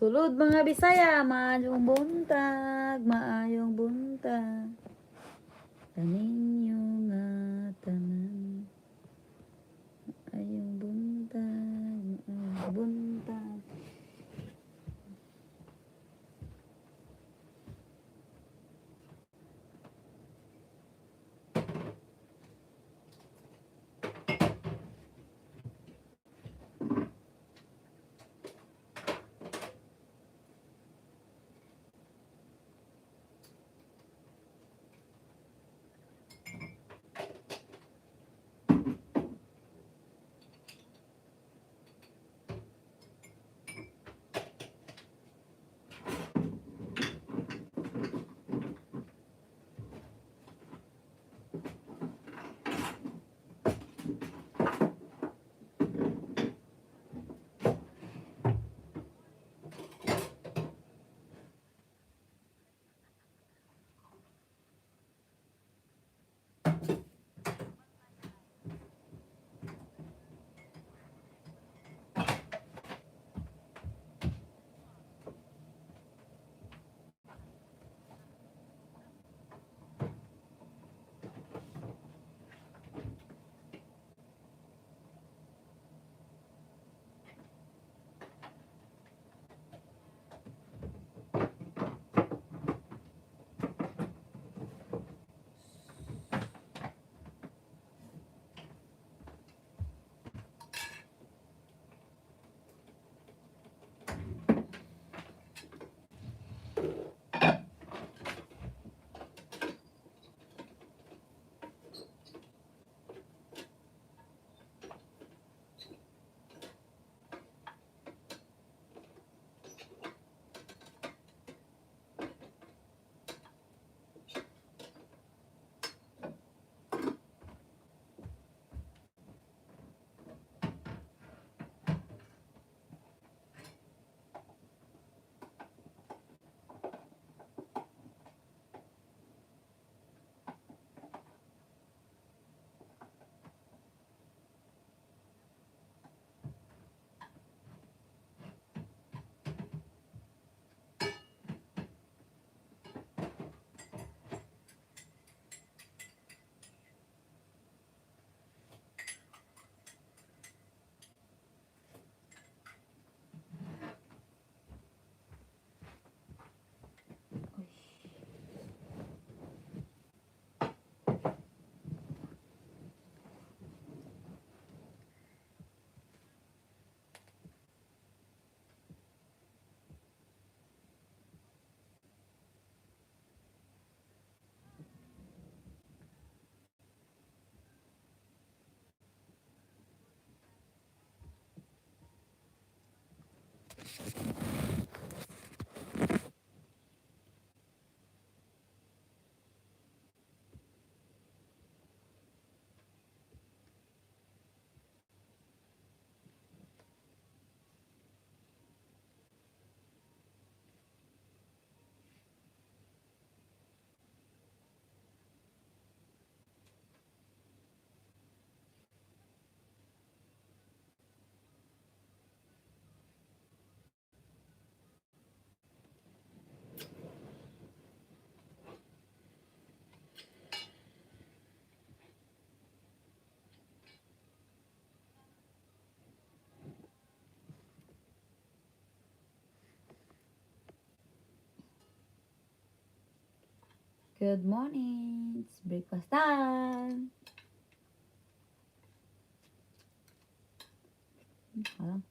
Sulod, mga Bisaya, maayong buntag, maayong buntag. Kaninyo nga tanan. Maayong buntag, maayong buntag. Good morning. It's breakfast time. Alam.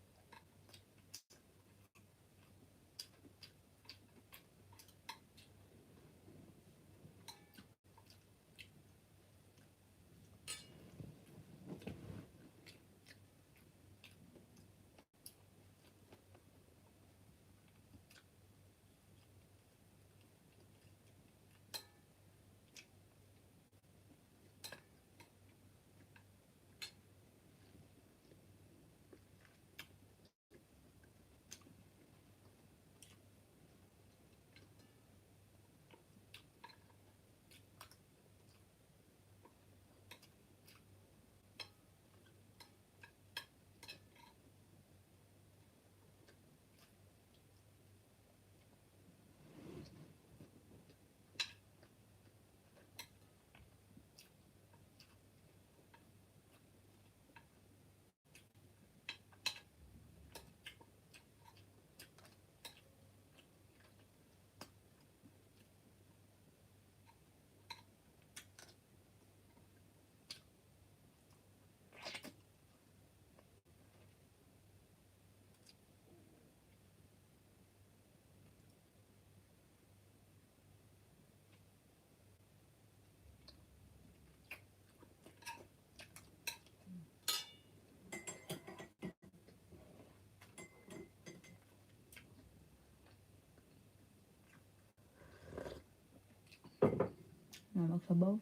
Na magsabaw.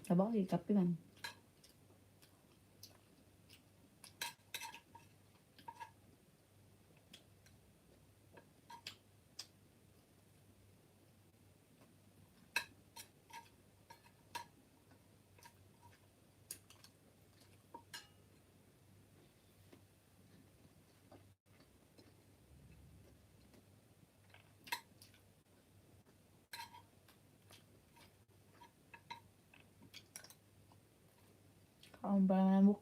Sabaw, kay kape man. Kaon pa naman buk.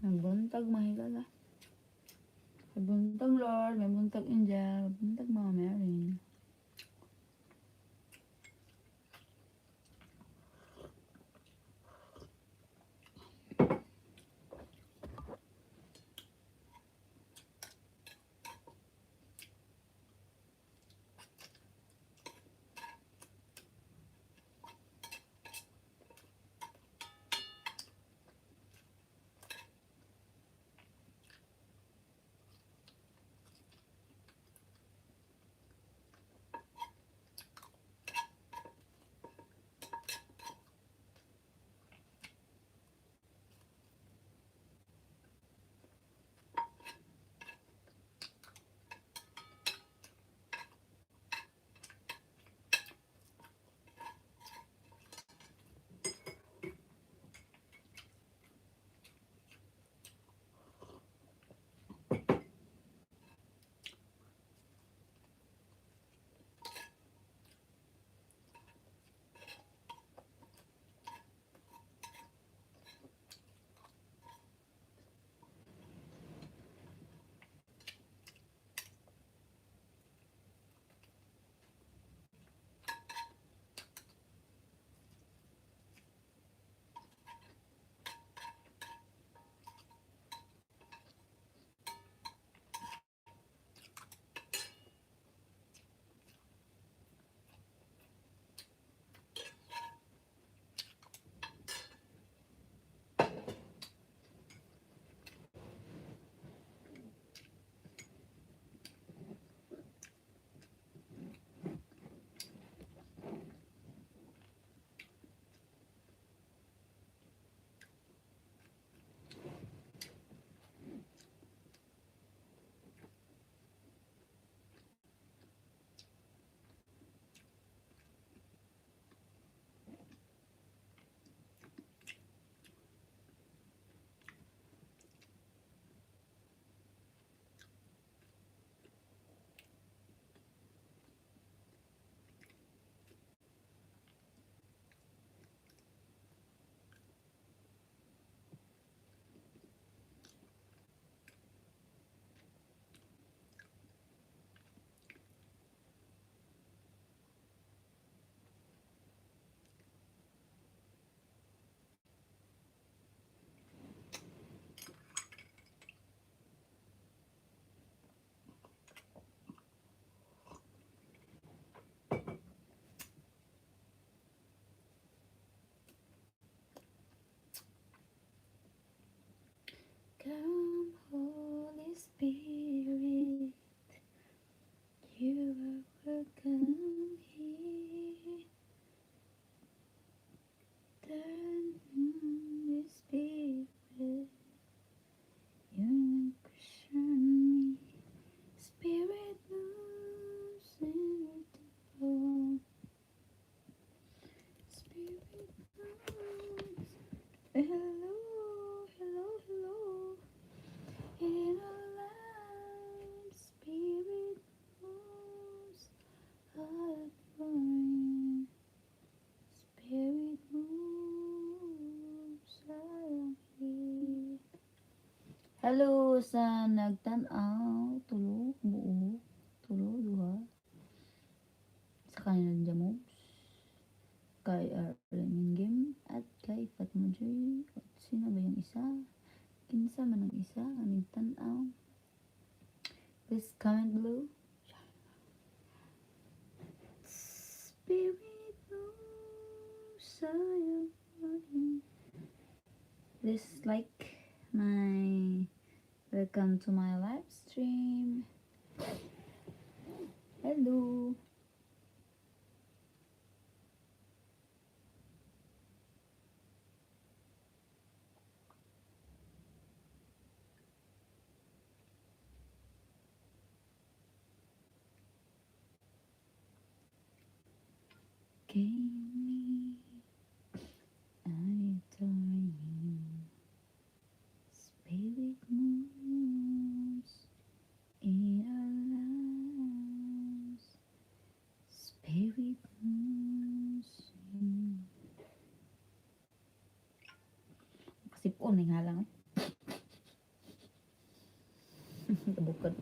May buntag, mahigala. May buntag, Lord. May buntag, Angel. May buntag, Mama Mary. Hello sa nagtan-aw, tulo, buo, tulo, duha. Sa kanila Jamoves, kay Arlene Game, at kay Fatima Joy. At sino ba yung isa? Kinsa man ang isa nga nagtan-aw? Please comment below. Spirit mo sayang. Please like my, welcome to my live stream. Hello. Gave me, I adore you. Spirit moves in our lives. Spirit moves in. Kasipon nga lang eh. Bukod.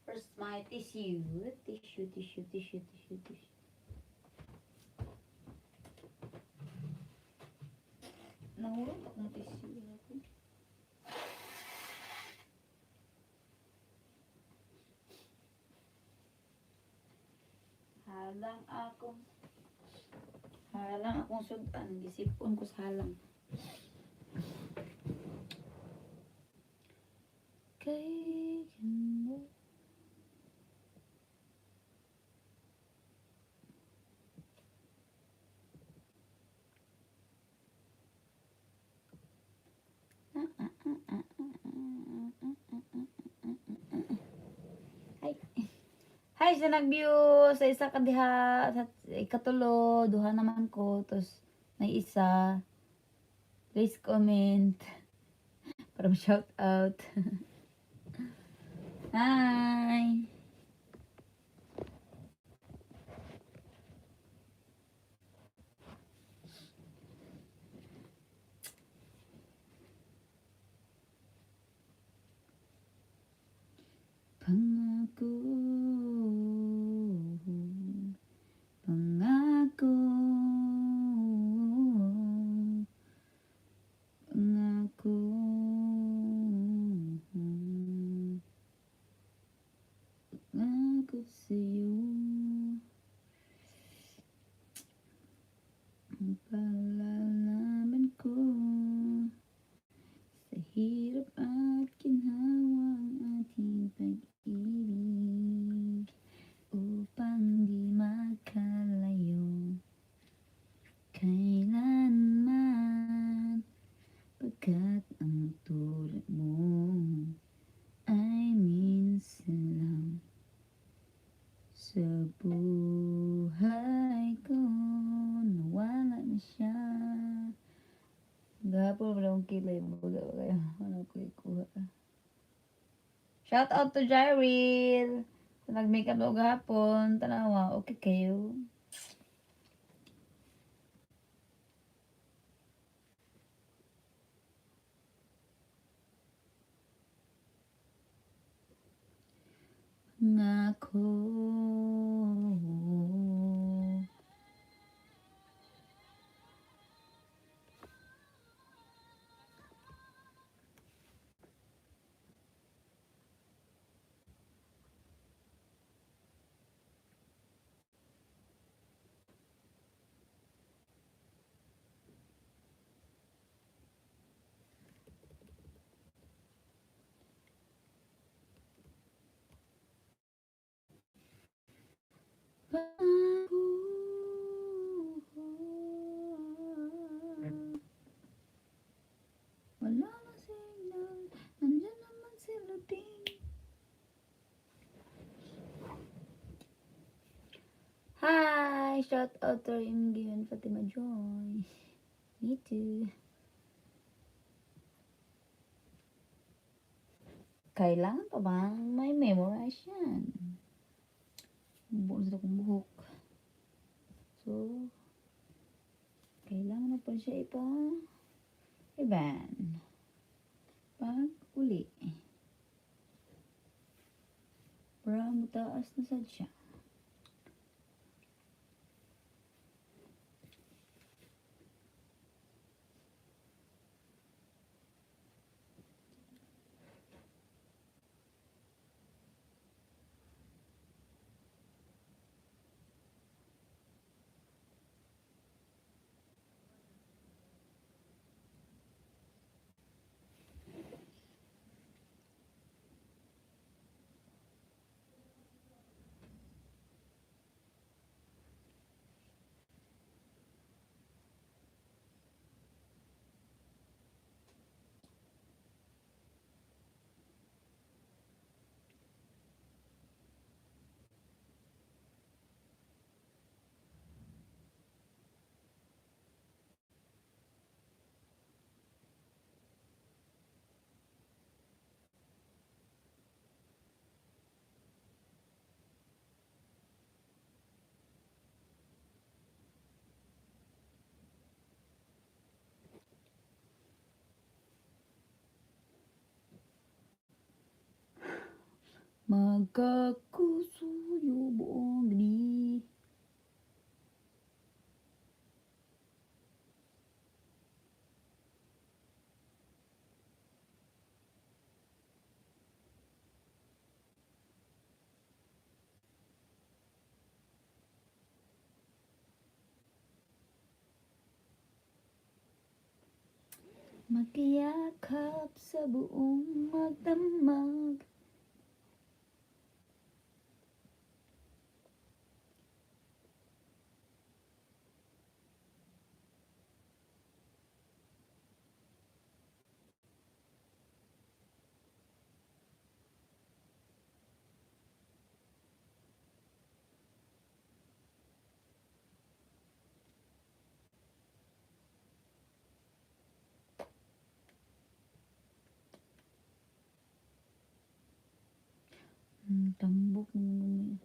First, my tissue. Tissue, tissue, tissue, tissue, tissue. Nahulog akong tissue. Ako. Halang akong sudan. Gisipon ko sa halang. Kay ganda. Ah, ah, ah, ah, ah, ah, ah, ah, ah, ah, ah, ah. Hi. Hi sa nag-view sa isa ka diha sa ikatulo, duha naman ko, tapos may isa. Please comment para shout out. Hi. Pangako, pangako, pangako, pangako sa'yo. Ang palalaman ko sa hirap at ginhawa ang ating pag-ibig upang di makalayo kailanman, pagkat ang tulad mo ay minsan lang sa buhay ko. Nawala na siya. Gahapon wala akong kilay. Baga ba kayo? Ano ko ikuha? Shout out to Jyril! Sa nag-makeup ako gahapon. Tanawa, okay kayo. Ngako. Pangako. Wala na signal. Nandiyan naman sila ding. Hi! Shout out to MG and Fatima Joy. Me too. Kailangan pa bang may memorize yan? Buo sa akong buhok. So, kailangan na po siya ipa i-ban. Pag uli. Para mutaas na sad siya. Magkakusuyo buong gabi. Magkayakap sa buong magdamag. Tambok mo.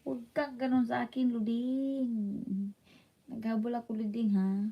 Huwag kang ganun sa akin, Luding. Naghabol ako, Luding, ha?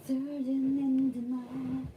Surging in the night.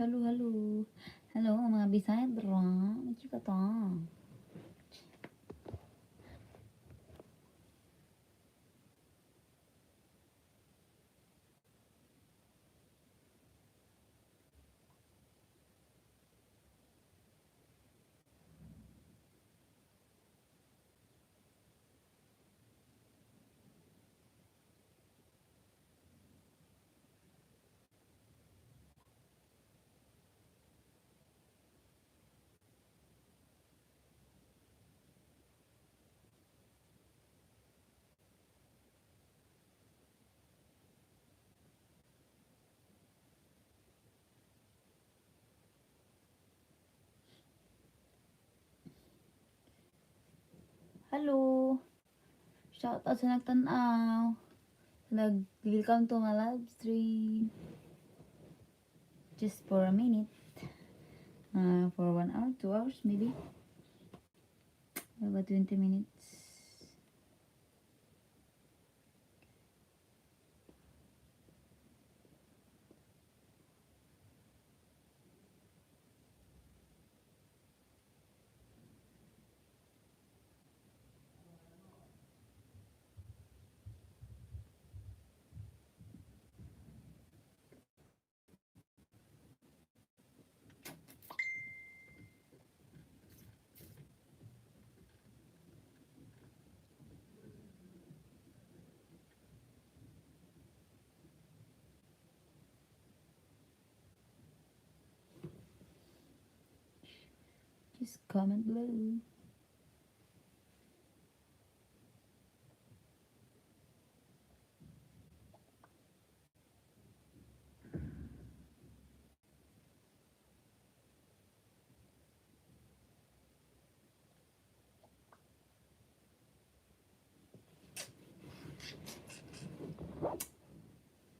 Hello, hello. Hello, mga Bisaya dra. Chika ta. Hello. Shout out sa nagtanaw. Nag-welcome to my live stream. Just for a minute. For 1 hour, 2 hours maybe. About 20 minutes. Just comment below.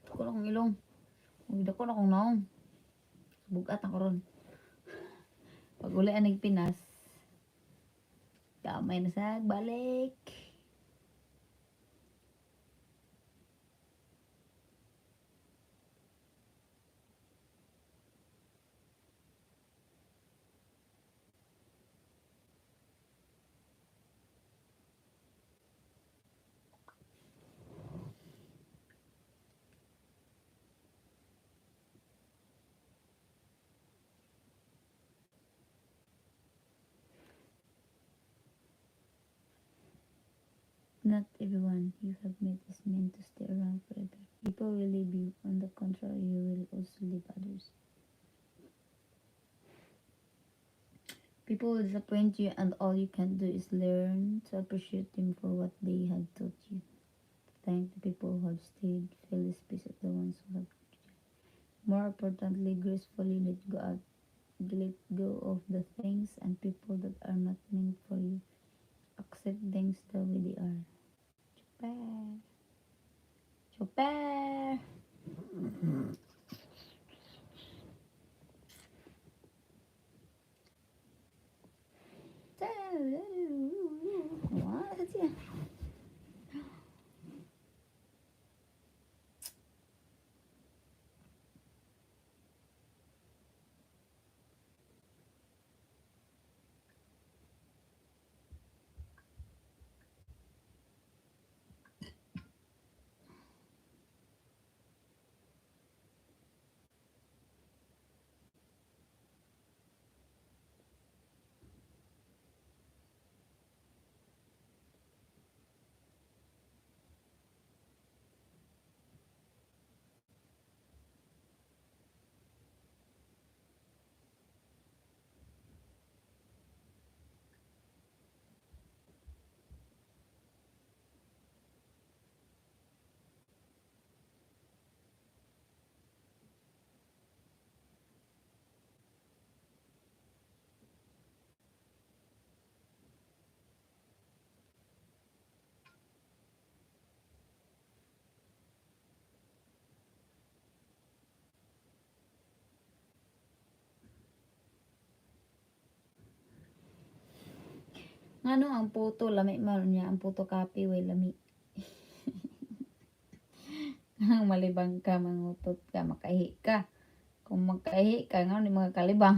Dako na akong ilong. Uy, dako na akong naong. Bugat ako ron. Pag uli aning Pinas, gamay na sa balik. Not everyone you have met is meant to stay around forever. People will leave you. On the contrary, you will also leave others. People will disappoint you, and all you can do is learn to appreciate them for what they have taught you. Thank the people who have stayed, fill the space of the ones who have. More importantly, gracefully let go of the things and people that are not meant for you. Accept things the way they are. Chopper. Chopper. Wow, siya. Ngano ang puto lami man niya ang puto kape way lami. Ang malibang ka, mangutot ka, makaihi ka. Kung magkaihi ka, nga di makakalibang.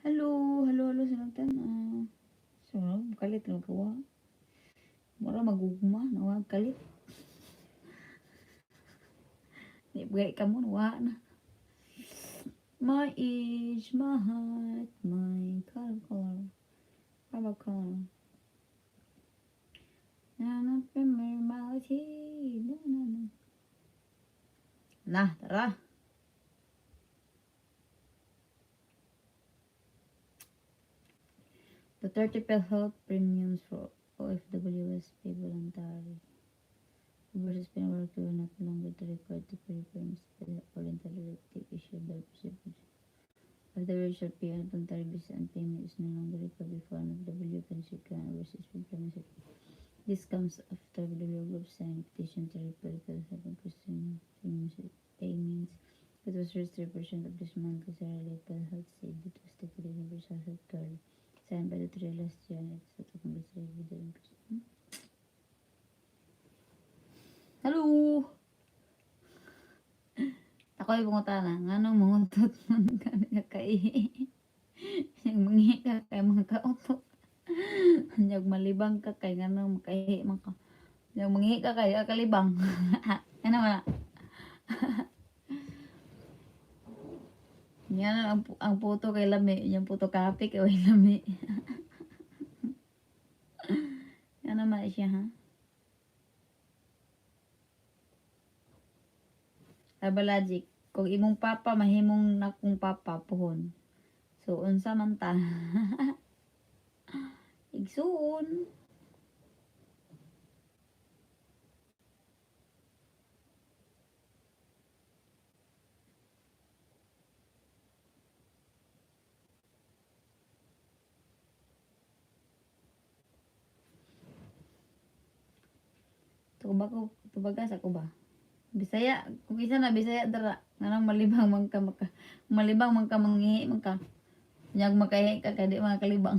Hello, hello, hello, sinagtan. Ah, so, kalit lang kawa. Mura magugma, nawag kalit. Di bagay ka mo, nawa na. My age, my height, my color, color, color, color. Na na na na na. Na, tara. The 30 PhilHealth premiums for OFWs pay voluntary. Overseas Pinoy workers will not longer be required to pay premiums by the voluntary directive issued by the President. OFW shall pay on a voluntary basis and payment is no longer required before an OFW can secure an overseas employment certificate. This comes after OFW group signed a petition to repeal PhilHealth increasing premiums payments. It was raised 3% of this monthly salary, PhilHealth said it was stated universal health care signed by the three last year and it's set up Congress with the increase. Hello! Ako'y pangutana, nganong mangutot man ka kay Yang manghi ka kay mga kautot. Yang malibang ka kay nganong makahi man ka. Yang manghi ka kay kalibang. Ano man na? Yan ang puto kay lami, yung puto kape kay way lami. Ano man siya ha? Herbalogic, kung imong papa mahimong nakong papa puhon. So unsa man ta? Igsuon. Tuba ko, tubaga sa ko ba? Bisaya, kung isa na Bisaya dara, nganong malibang man ka maka, malibang man ka manghihi man ka. Nyag makahi ka kay di mga kalibang.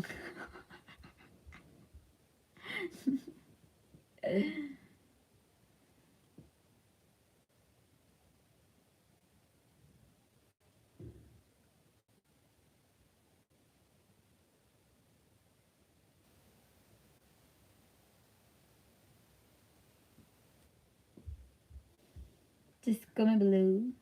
Just come blue.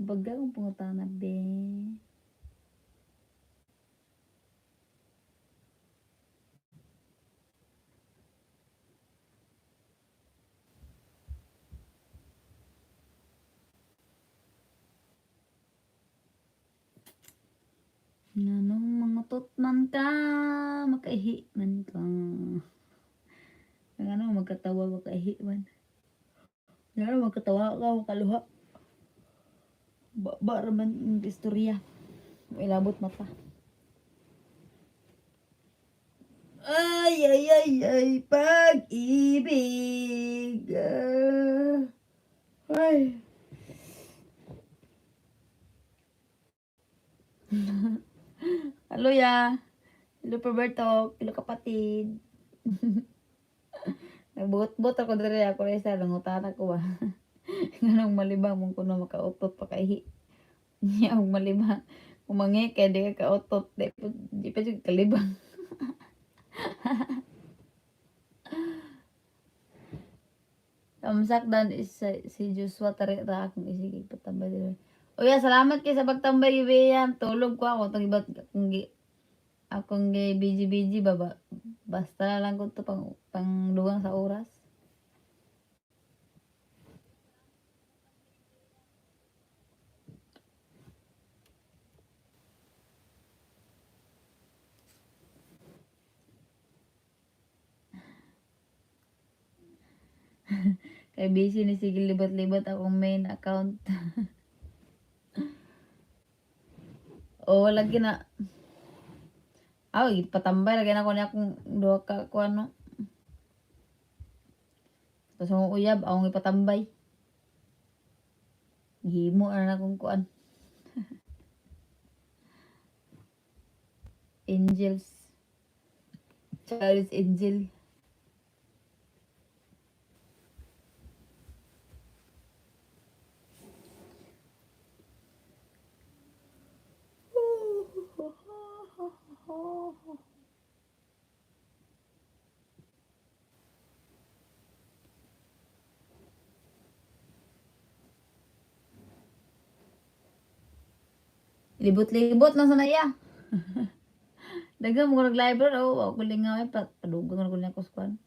Tubag akong pangutana, be. Nganong mangutot man ka, makaihi man ka. Ngano magkatawa, makaihi man. Ngano magkatawa ka, makaluha. Ba, ba raman ang istorya. Ilabot mata. Ay, ay, ay, ay, pag-ibig. Ah, ay. Hello ya. Hello, Roberto. Hello, kapatid. Nagbuot-buot ako diri, ako rin sa nangutan ako ba. Nganong malibang mong kuno makautot pa kaihi. Niya og malibang. Umangi kay di ka kautot, di pa jud kalibang. Tamsak dan is si Joshua tari ra akong isige patambay diri. Oya, salamat kay sa pagtambay, Gibean. Tulog ko ako tong ibat akong gi BG-BG ba, basta na lang ko to pang pangdugang sa oras. Kay busy ni sige libot-libot akong main account. Oo, lagi na. Aw, patambay lagi na ko niya akong duha ka ko ano. Tapos akong uyab, akong ipatambay. Gihimo na na akong kuan. Angels. Charles Angel. Libot-libot lang sa naya. Daghang mo nag-live bro, oh, ako lingaw eh, padugang na ko niya ko sa kuan.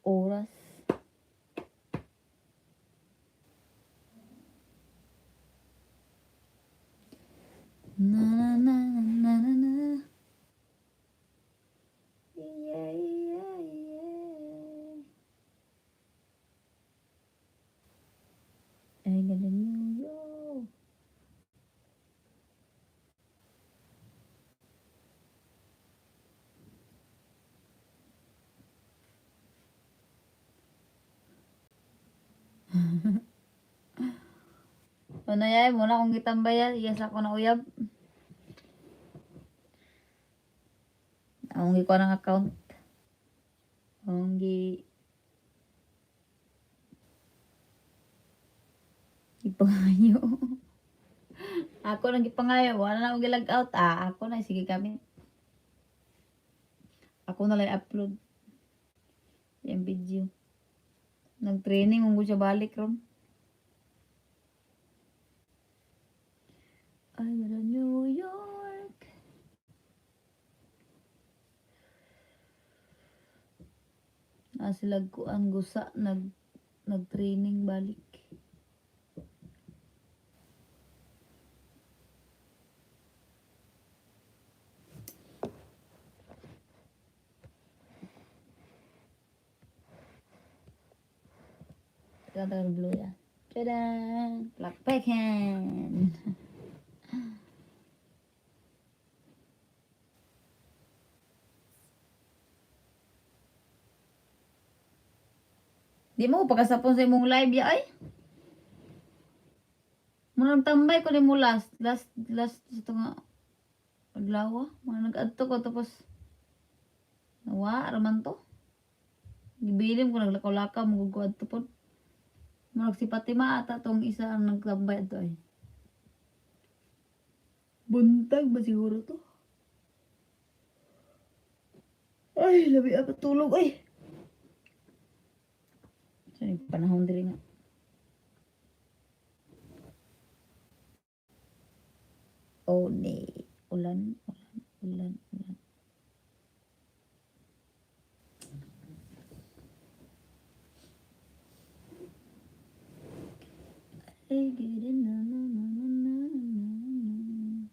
Oras. Na na na na na na. Yeah. I got a New York. Ano yay, muna akong gitambayan, iyas ako na uyab. Akong gikuha ng account. Akong gipangayo. Ako nang gipangayo, wala na akong gilag out. Ah, ako na, sige kami. Ako na lang upload. Yung video. Nag-training, mong siya balik ron. I go to New York. Ah, sila kuan gusa nag-training balik. Taga blue ya. Tada! Palakpakan! Di mo pagkasapon sa imong live ya ay. Muna tambay ko nimo last last last ito nga adlaw. Mga nag-adto ko tapos nawa raman to. Gibilin ko naglakaw-lakaw mo ko adto pod. Murag si Fatima ata tong isa ang nagtambay adto ay. Buntag ba siguro to? Ay, labi apa tulog ay. Sa panahon diri nga. Oh, ni ulan, ulan, ulan, ulan. Ay, na na na na na na na.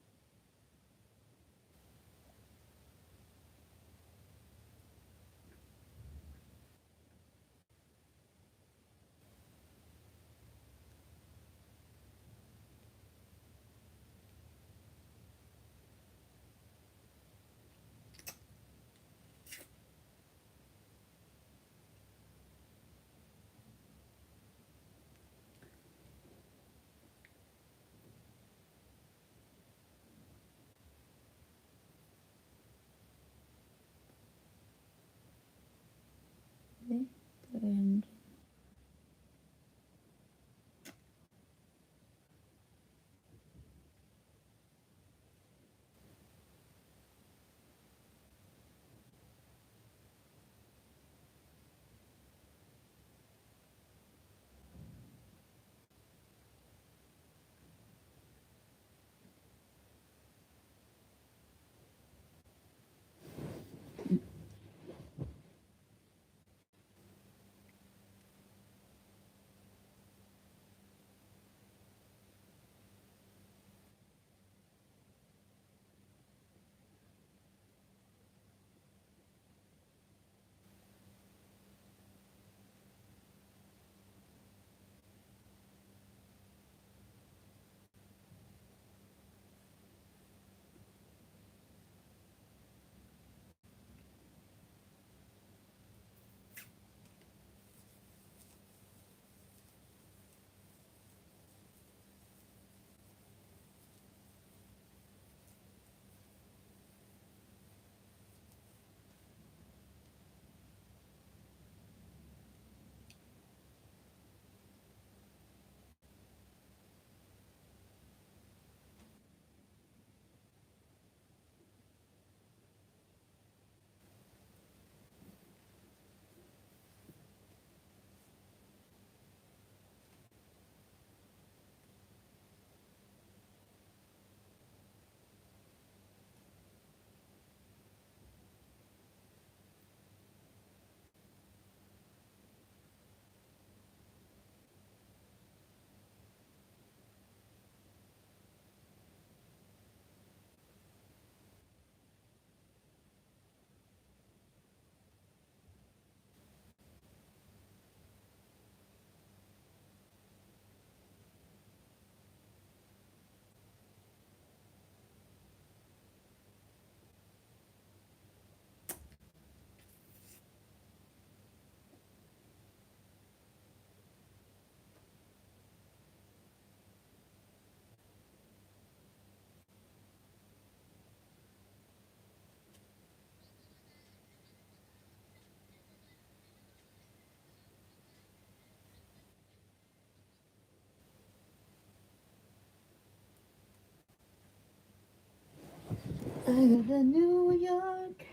Okay, 300. I go to New York.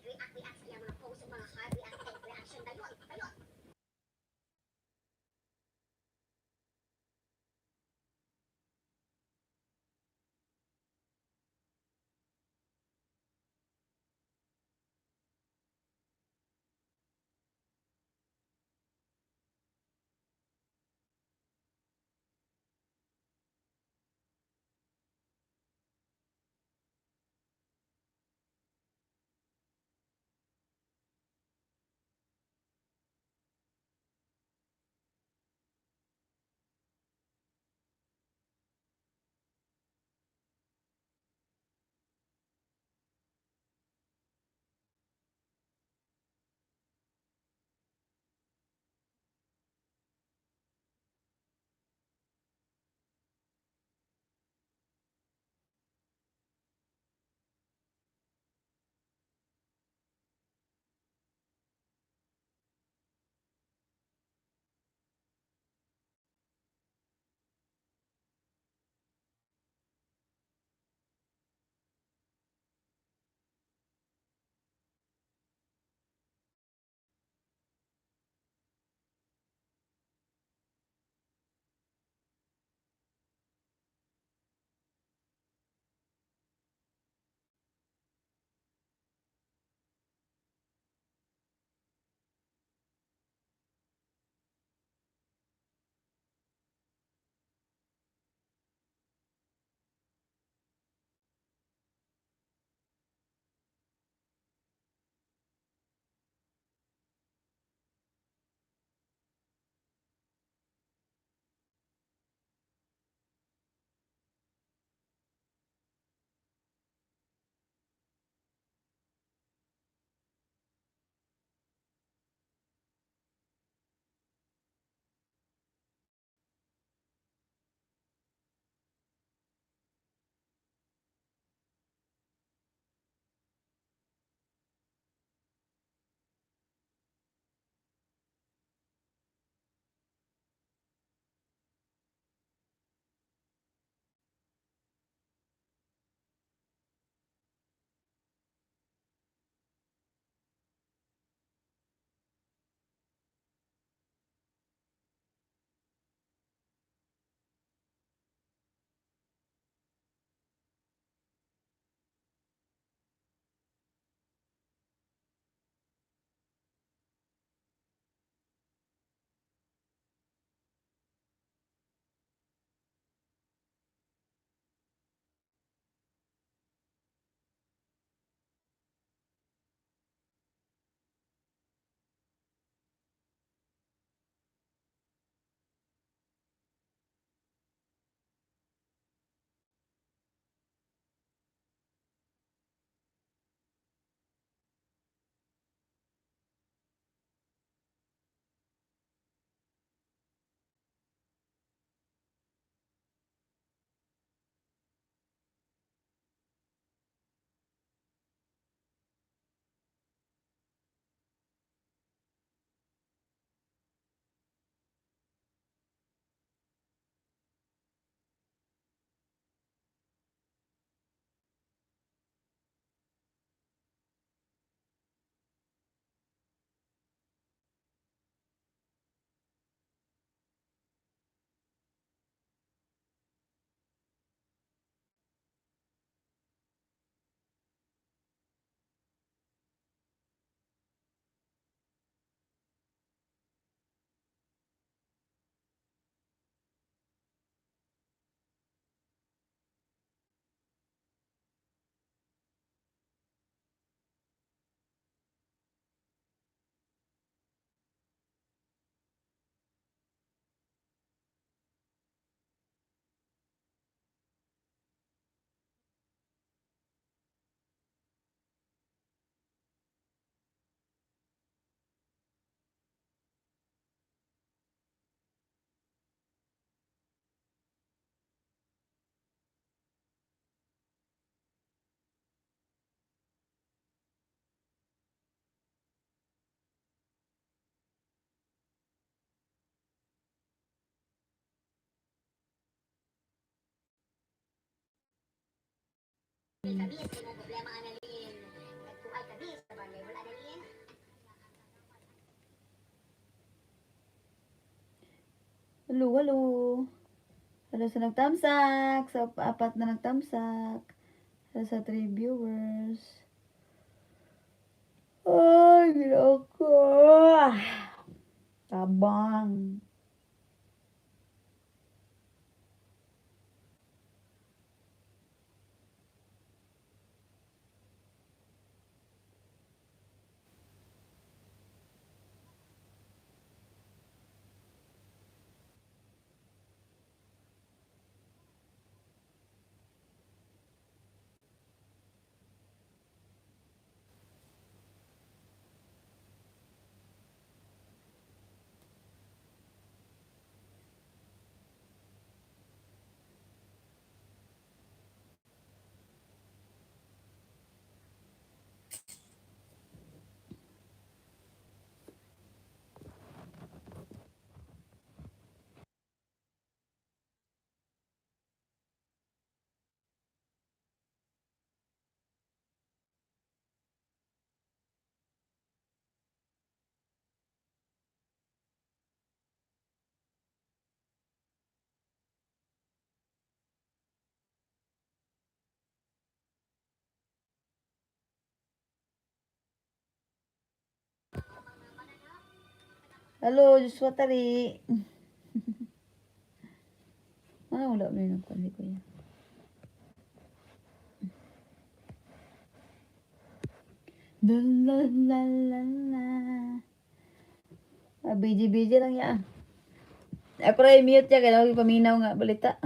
React sa iyang mga post ug mga heart react reaction dayon dayon. Kami sa imong problema, Annalyn. Nagtuay kami sa barangay. Hello, hello. Hello sa nagtamsak. Sa apat na nagtamsak. Hello sa three viewers. Ay, ginoo ko. Tabang. Hello, Joshua Tari. Ano, wala mo yun ang kundi ko yan. La la la la la. Ah, busy busy lang ya. Ako ra mute ya kay paminaw nga balita.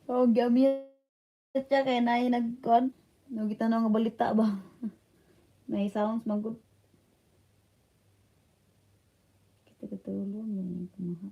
Oh, gamit siya kay naay nagkuan. No gitanaw nga balita ba. Nay sounds man gud. Kita katulong ganyan kumaha.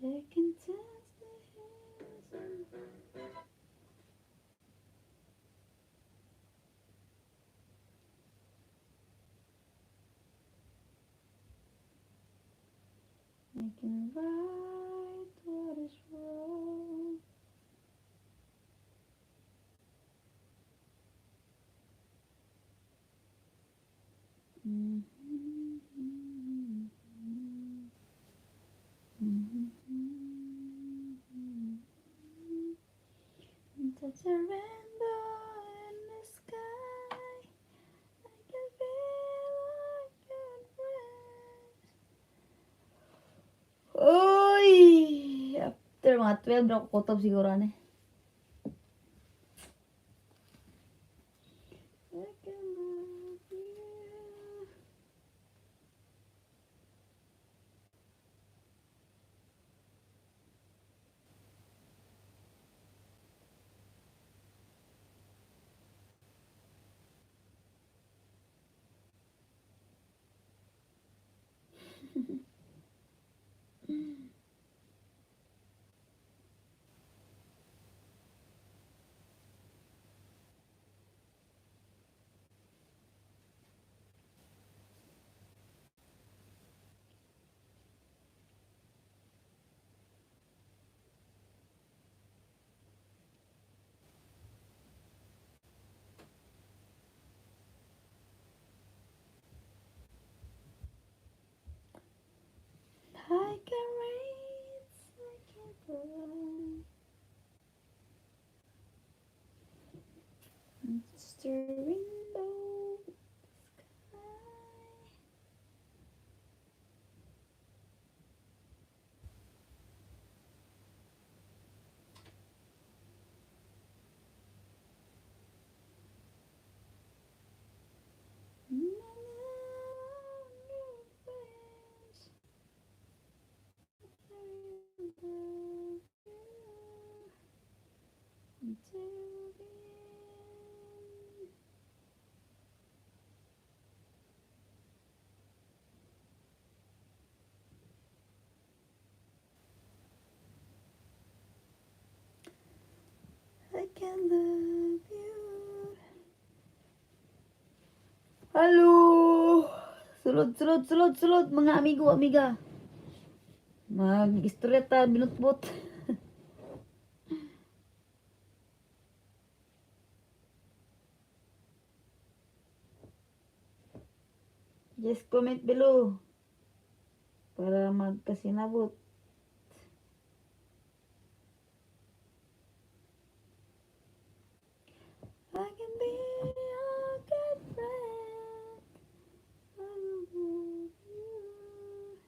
I can touch the hills. I can right what is wrong. Touch a rainbow in the sky. I can feel like a friend. Uy! After mga 12 ako kutob siguro ani. I can love you. I can raise, I can fly. It's the rainbow sky. Until the end. I can love you. Hello! Sulod, sulod, sulod, sulod, mga amigo, amiga. Mag-istorya ta, binutbot. Just comment below para magkasinabot. I can be a good friend. I will love you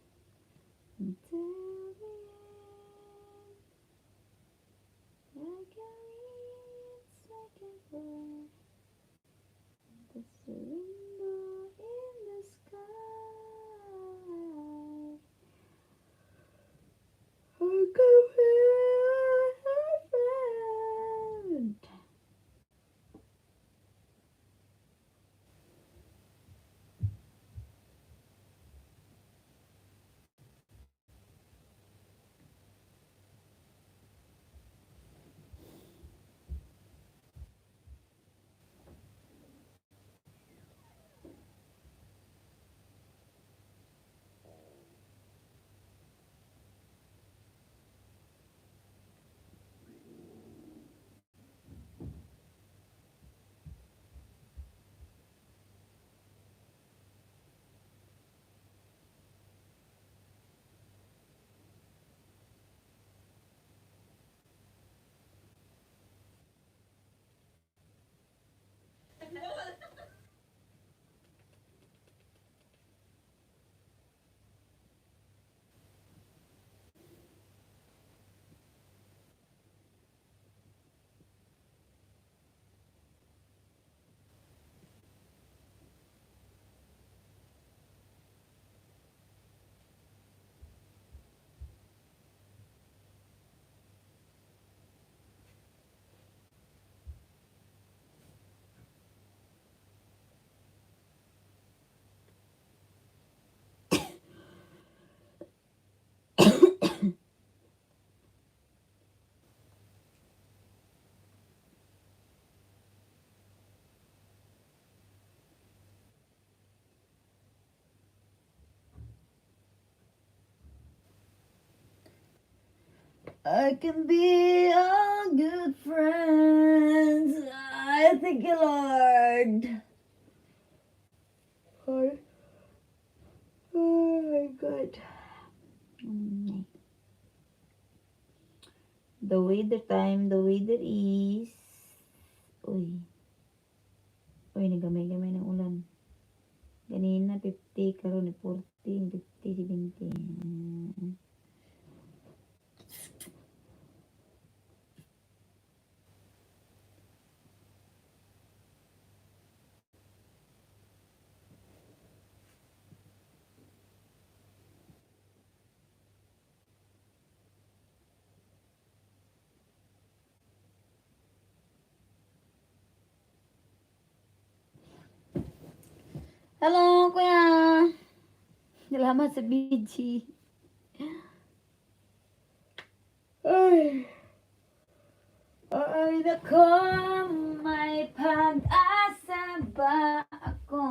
until the end. I can reach, I can fly. That's the rainbow in the sky. I can be a good friend. I thank you, Lord. Oh, oh my God. The weather time, the weather is. Uy. Uy, nagamay-gamay ng ulan. Ganina, 50, karon 40, 50, 70. Hello, kuya. Salamat sa BG. Ay. Ay, nako, may pag-asa ba ako?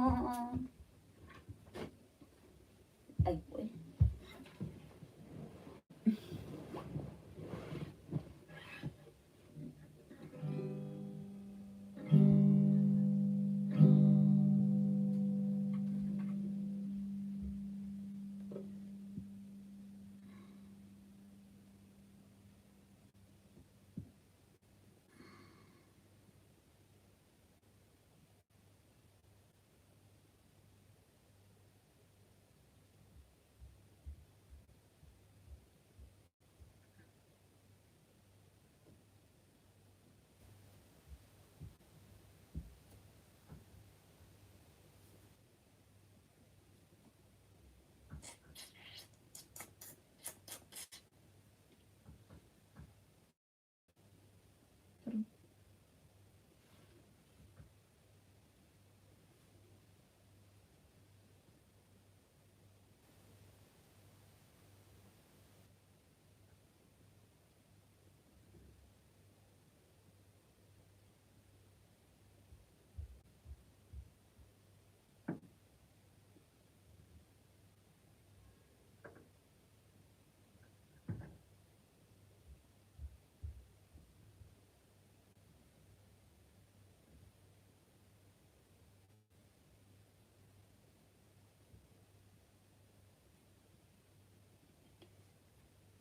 Ay, boy.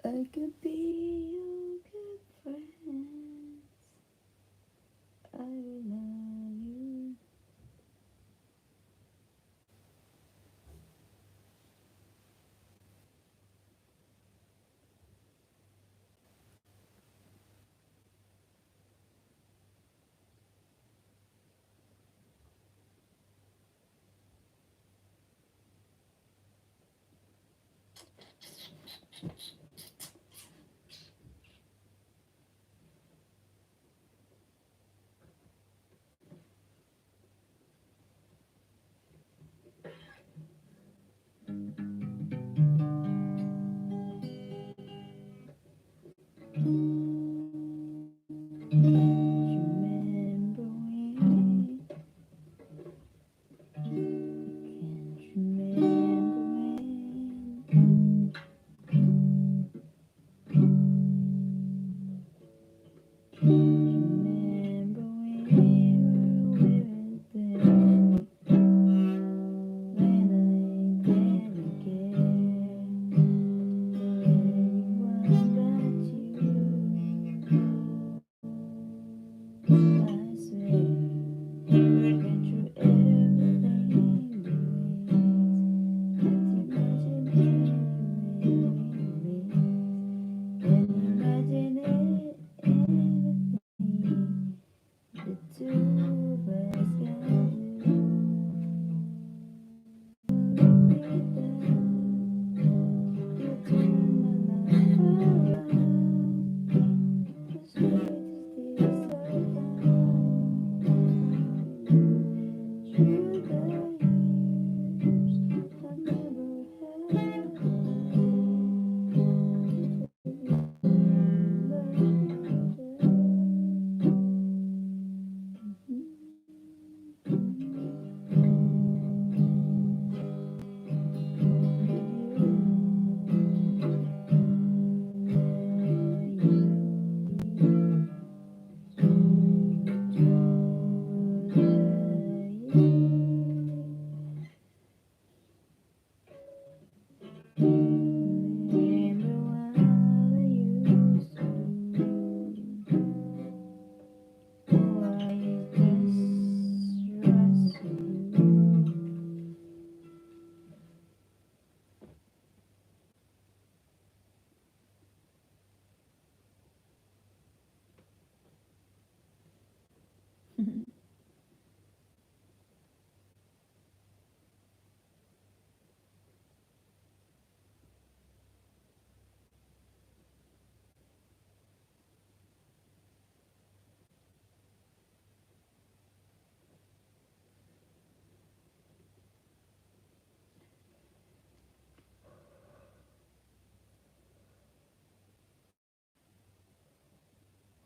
I could be your good friend. I will love you.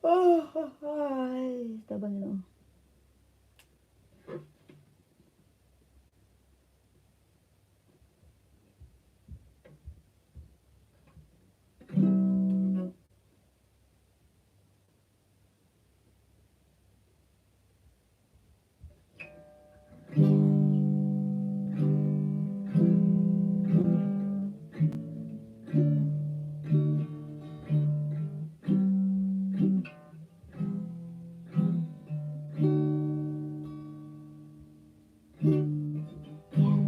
Oh, ay, tabang, Ginoo.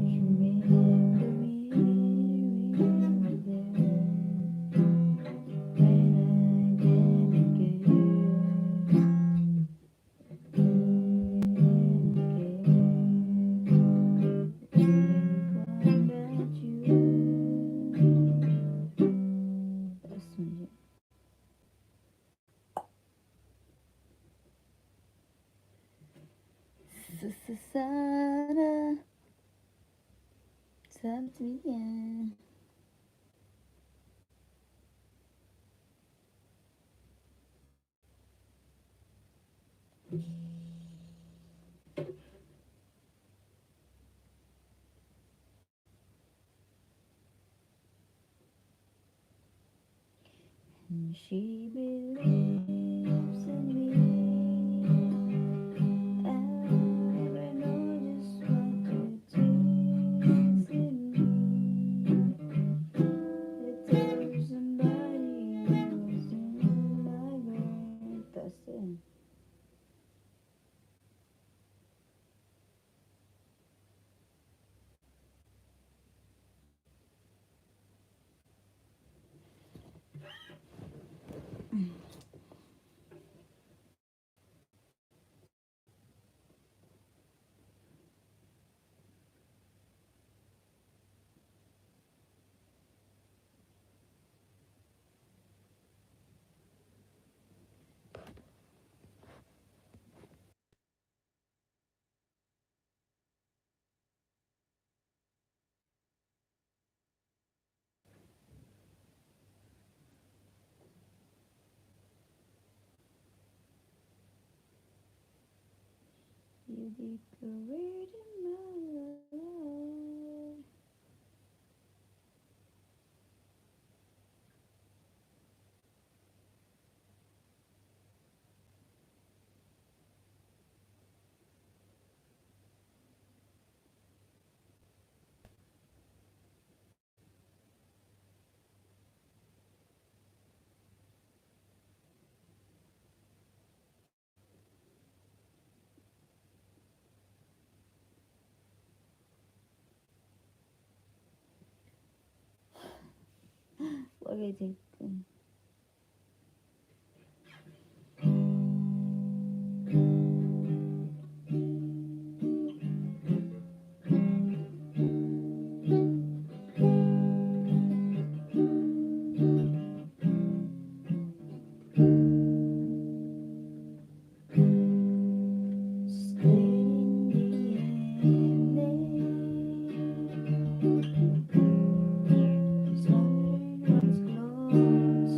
You remember me, remember there when I didn't care, didn't care, anyone but you. Taas mo siya. Sana sabi niya. And she believes in me. I know just what it is in me. I tell somebody else in my brain. Taas eh. You decorated my life. What do you think? Stay in the evening. Wondering what's close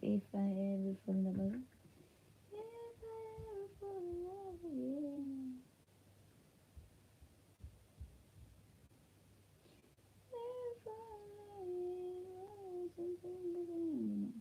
If I ever fall in love again. If I ever fall in love again. If I wasn't in the beginning.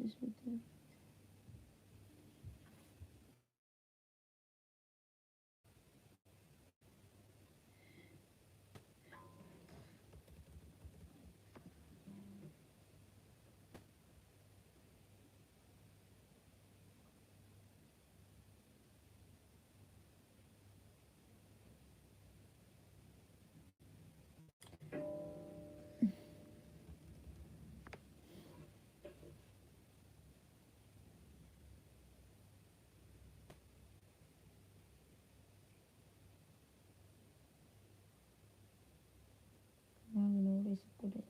This. Mga ginuris ko din.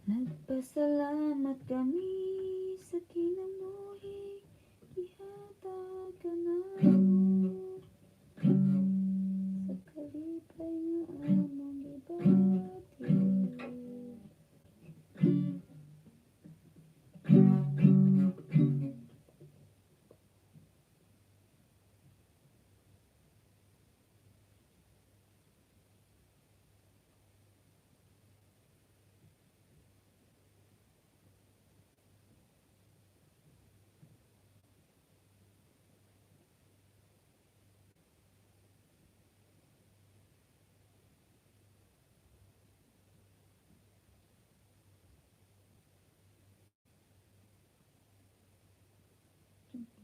Nagpasalamat kami sa kinabuhi gihatag kanamo sa kalipay nga among gibati.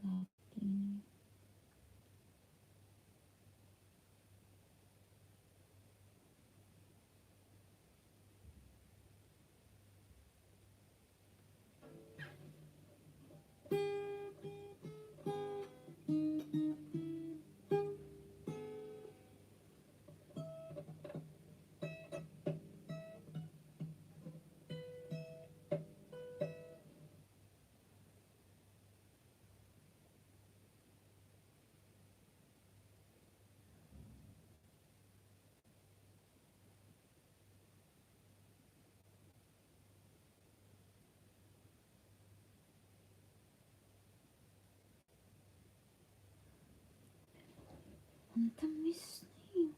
Laki. Ang tamis niyo.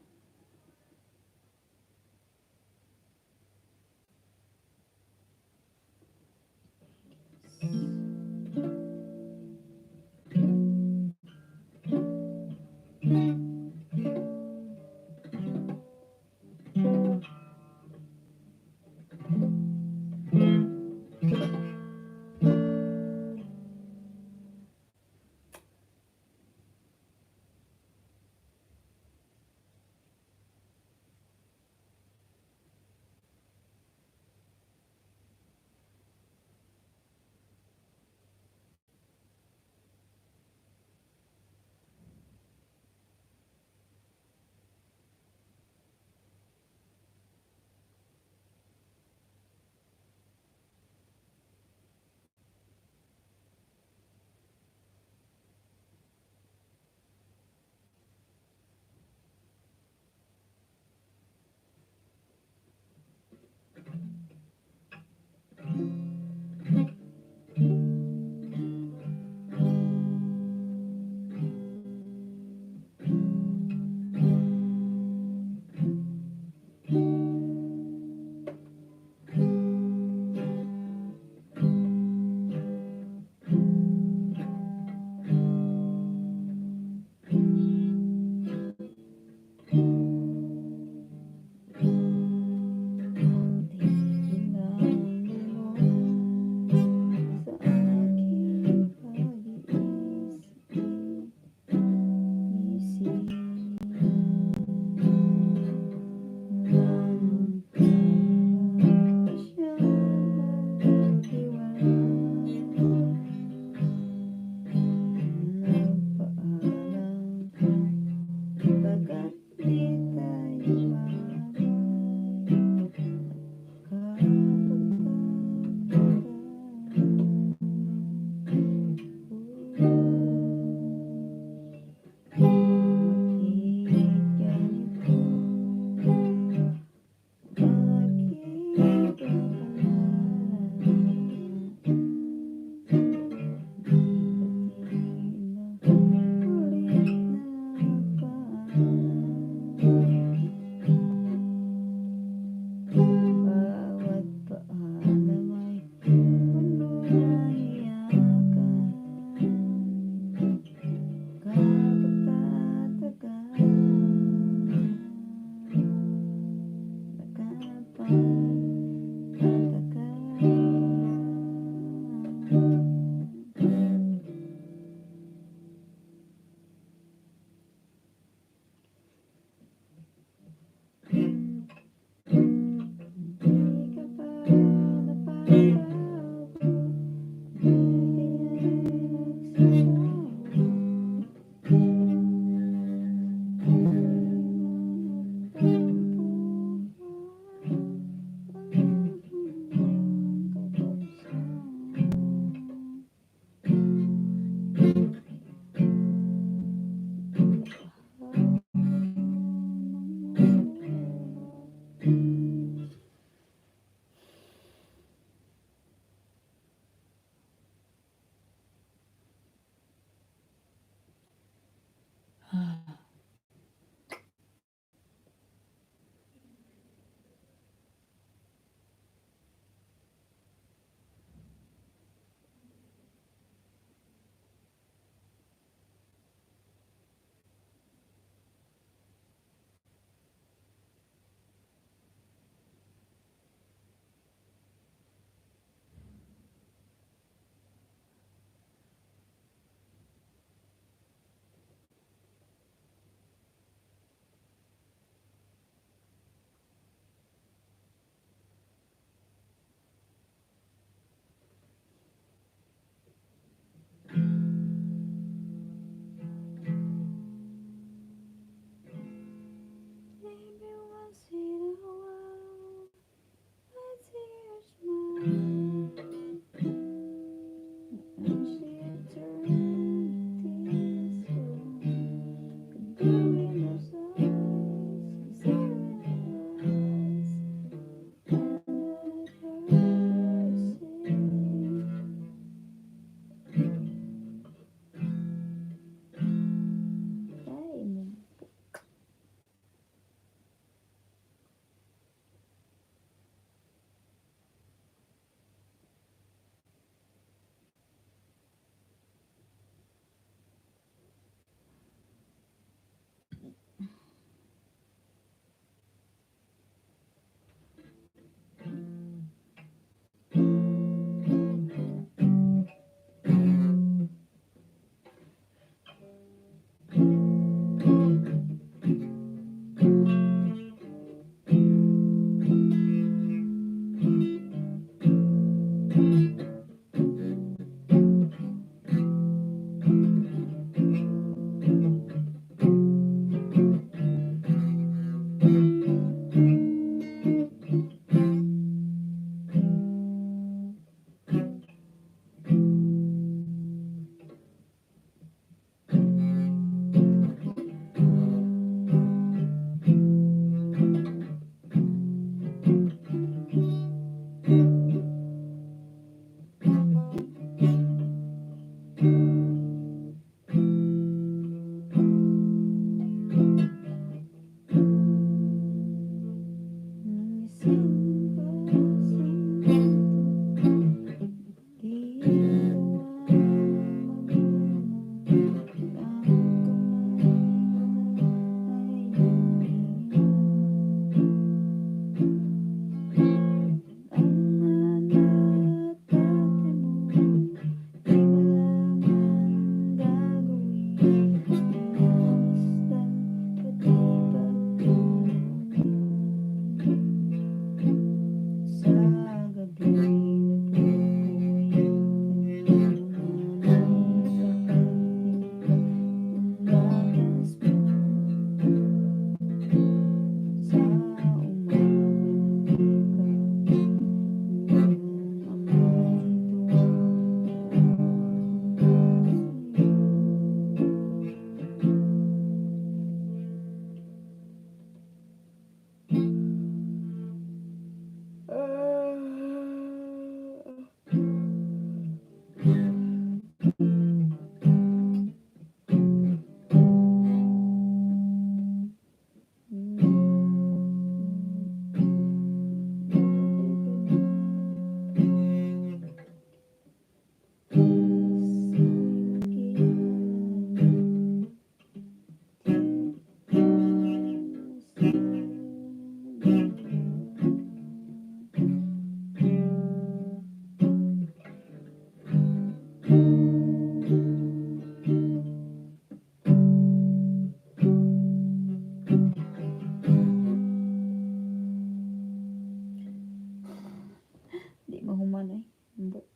And she turned teaspoon, the dew in those eyes, in her eyes, and I heard her say, Ay, mo. Nangising ka sa mundo, di ko ang magulang mo. Ang kamay ay nanginginig. Ang anak tate mo, di malaman ang gagawin. Pinamasdan pati pagtulog. Sa gabi napupuyat ang iyong nanay sa pagtimpla ng gatas mo. Sa umaga nagkakape ang iyong ama'y tuwang-tuwa sa'yo. Di mahuman ay. Ambot.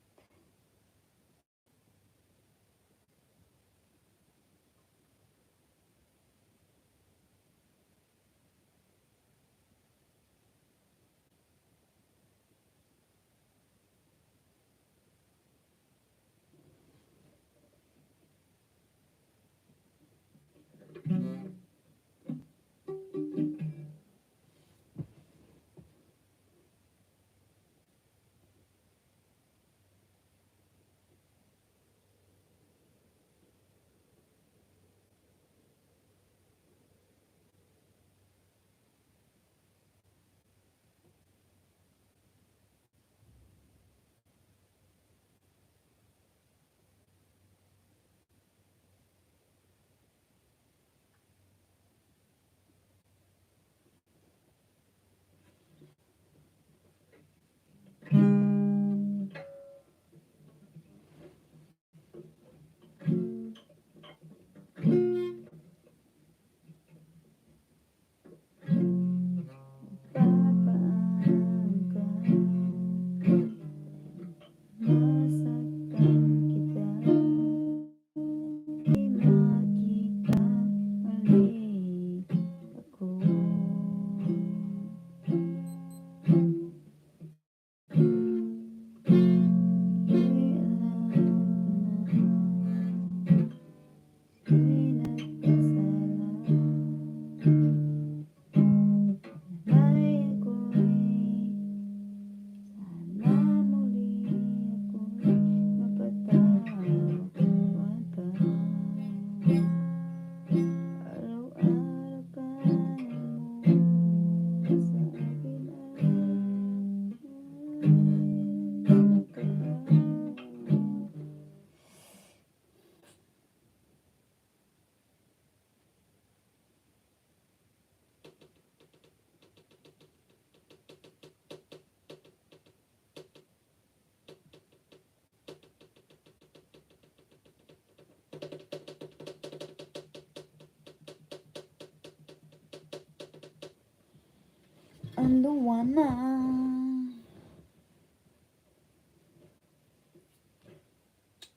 Anduwa na.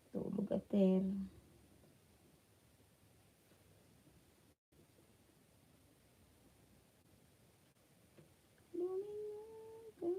Tulog ater. Lumingon ka.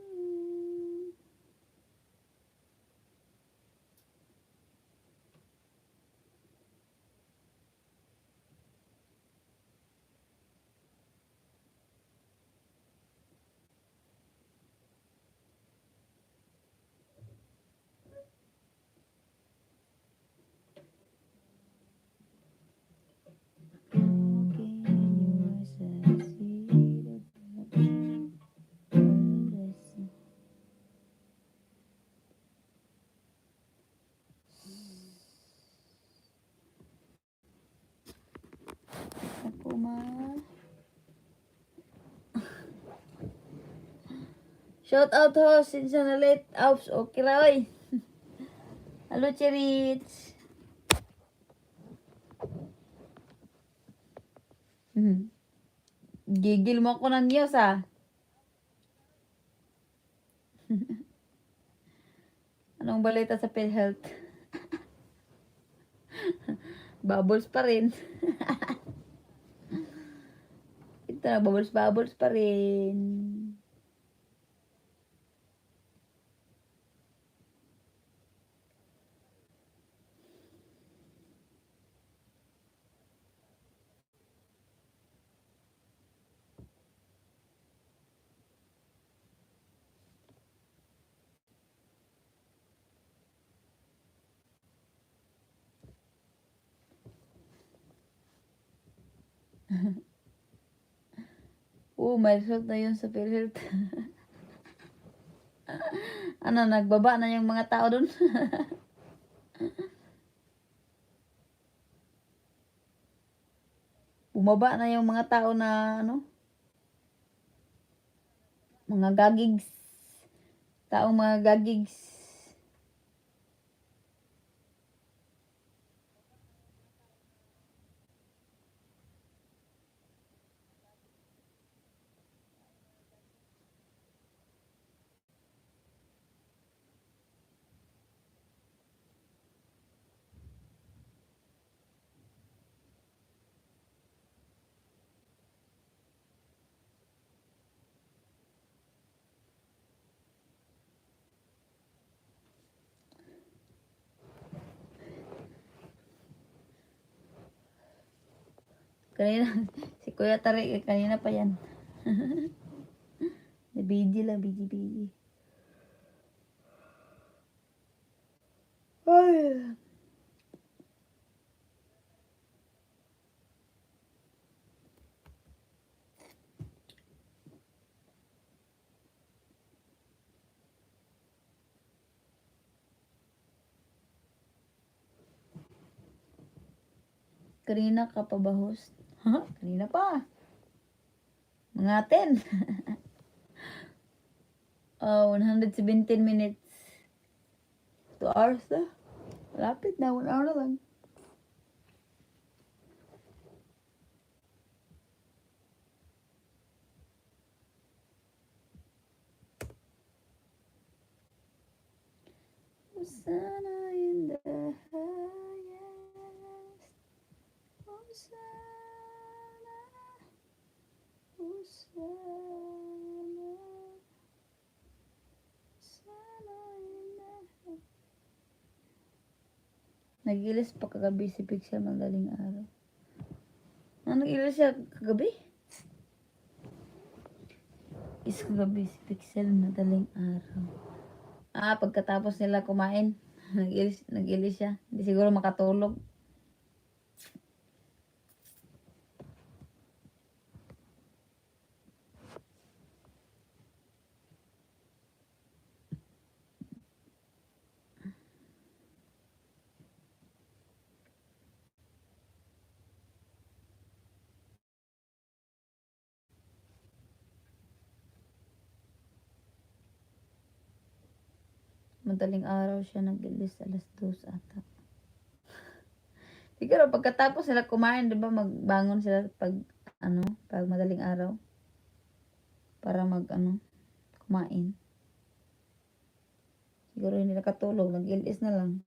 Walking in your eyes, I see the paradise. Ako ma. Shout out host, since na late. Ops, okay ra oy. Hello, Cherits. Gigil mo ako ng news ah. Anong balita sa PhilHealth? Bubbles pa rin. Ito na, bubbles, bubbles pa rin. Oo, may result na yun sa PhilHealth. Ano, nagbaba na yung mga tao dun. Bumaba na yung mga tao na ano, mga gagigs. Taong mga gagigs. Kanina, si Kuya Tarik, eh, kanina pa yan. Busy lang, busy, busy. Ay. Kanina ka pa ba, host? Ha? Kanina pa. Mga 10. Oh, 117 minutes. 2 hours na. Malapit na, 1 hour na lang. Hosanna in the highest. Hosanna. Hosanna. Hosanna in the highest. Nag-ilis pa kagabi si Pixel madaling araw. Ano, nag-ilis siya kagabi? Is kagabi si Pixel madaling araw. Ah, pagkatapos nila kumain, nag-ilis siya. Hindi siguro makatulog. Madaling araw siya nag-ilis, alas 2 ata. Siguro pagkatapos nila kumain, 'di ba, magbangon sila pag ano, pag madaling araw. Para mag ano, kumain. Siguro hindi nakatulog, nag-LS na lang.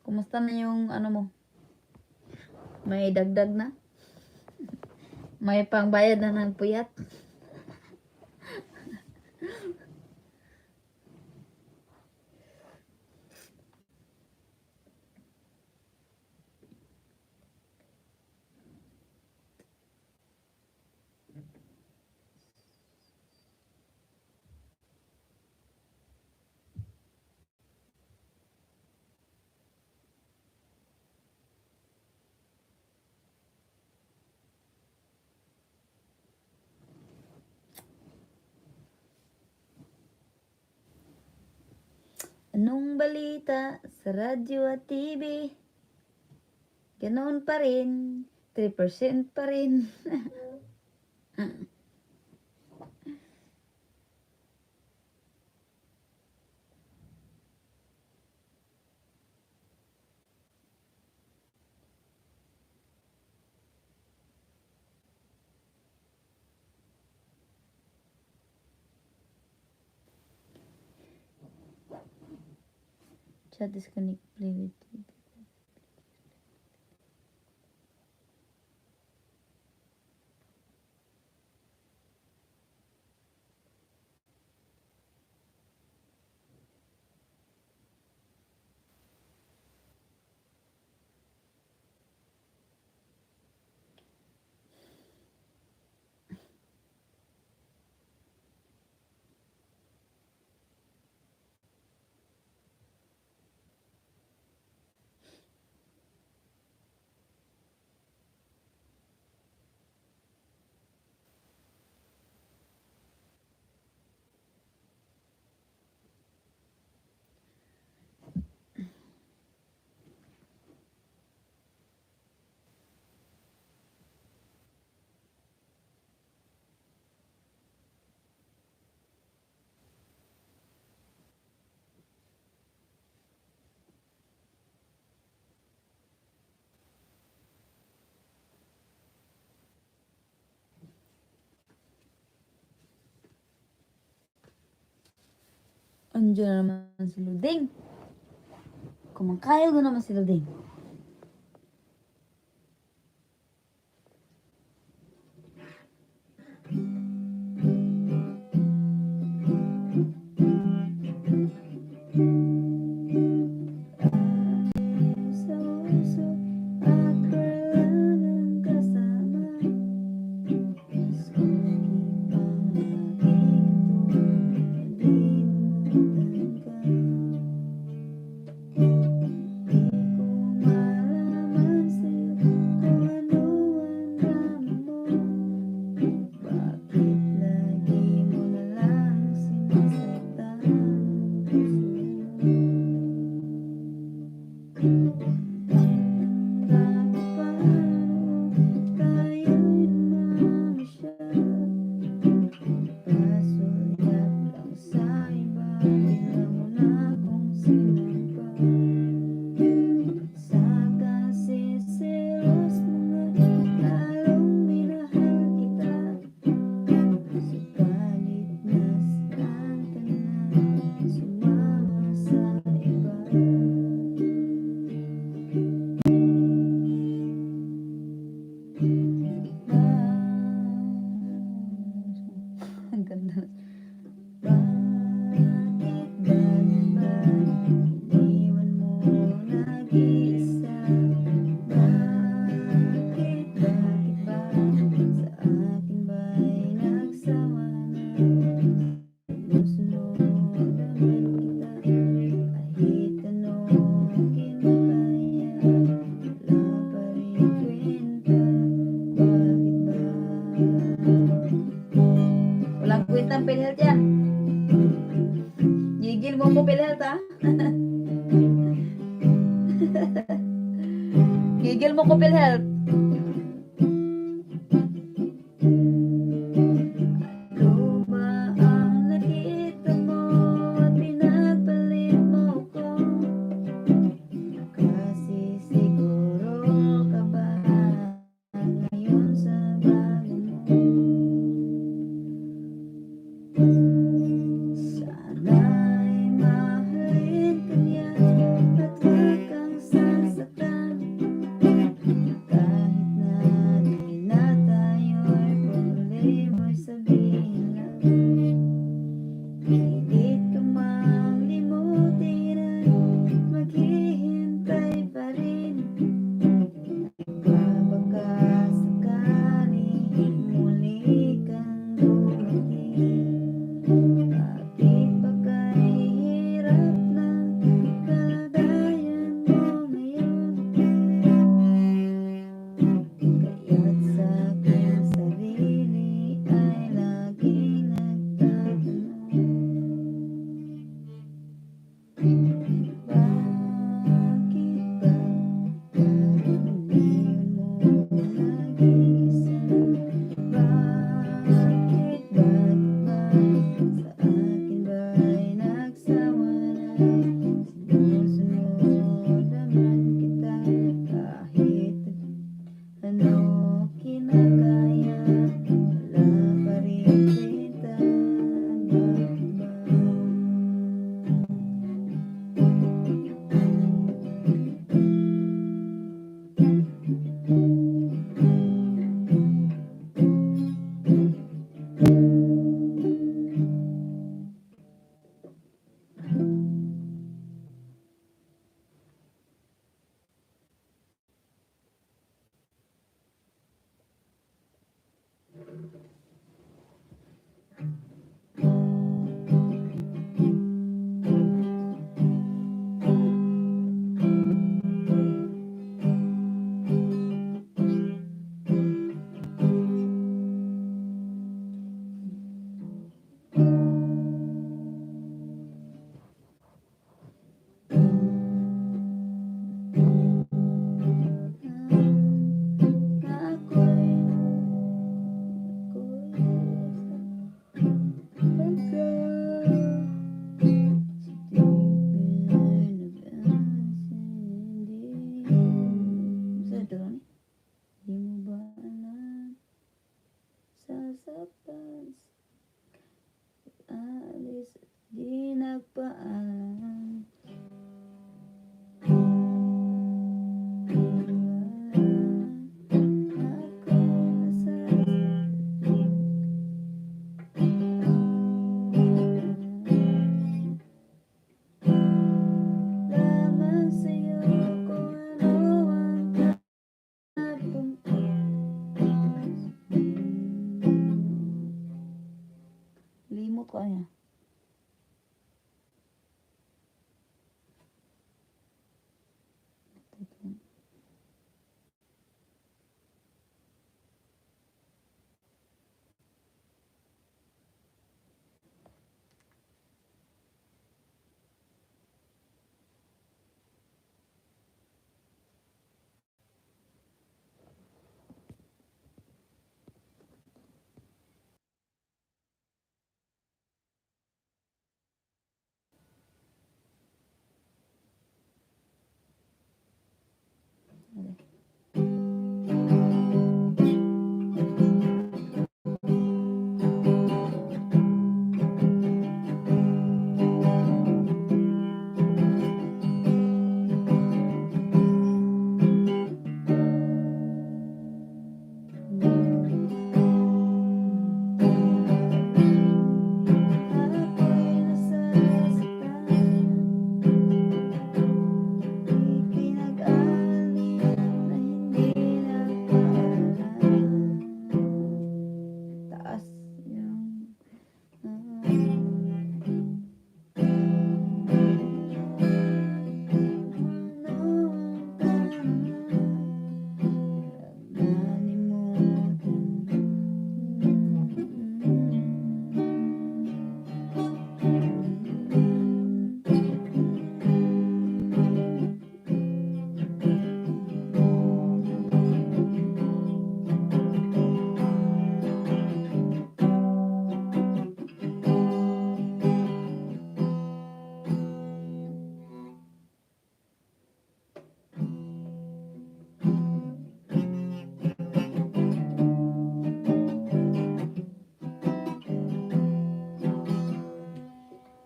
Kumusta na yung ano mo? May dagdag na? May pangbayad na ng puyat? Anong balita sa radyo at TV? Ganoon pa rin. 3% pa rin. Chat disconnect play with Andiyan na naman si Luding. Kumangkayog na naman si Luding. Sa uso at kailangan kasama. Mas okay pang laging ito, kalimutan ka. Di ko Nasaktan. Alis, di nagpaalam. Ako nasasaktan. Lamang sa'yo kung ano ang napunta. Limot ko niya. Teka. Okay. Ako'y nasasaktan. Ipinag-alin na hindi nagpaalam. Taas yung.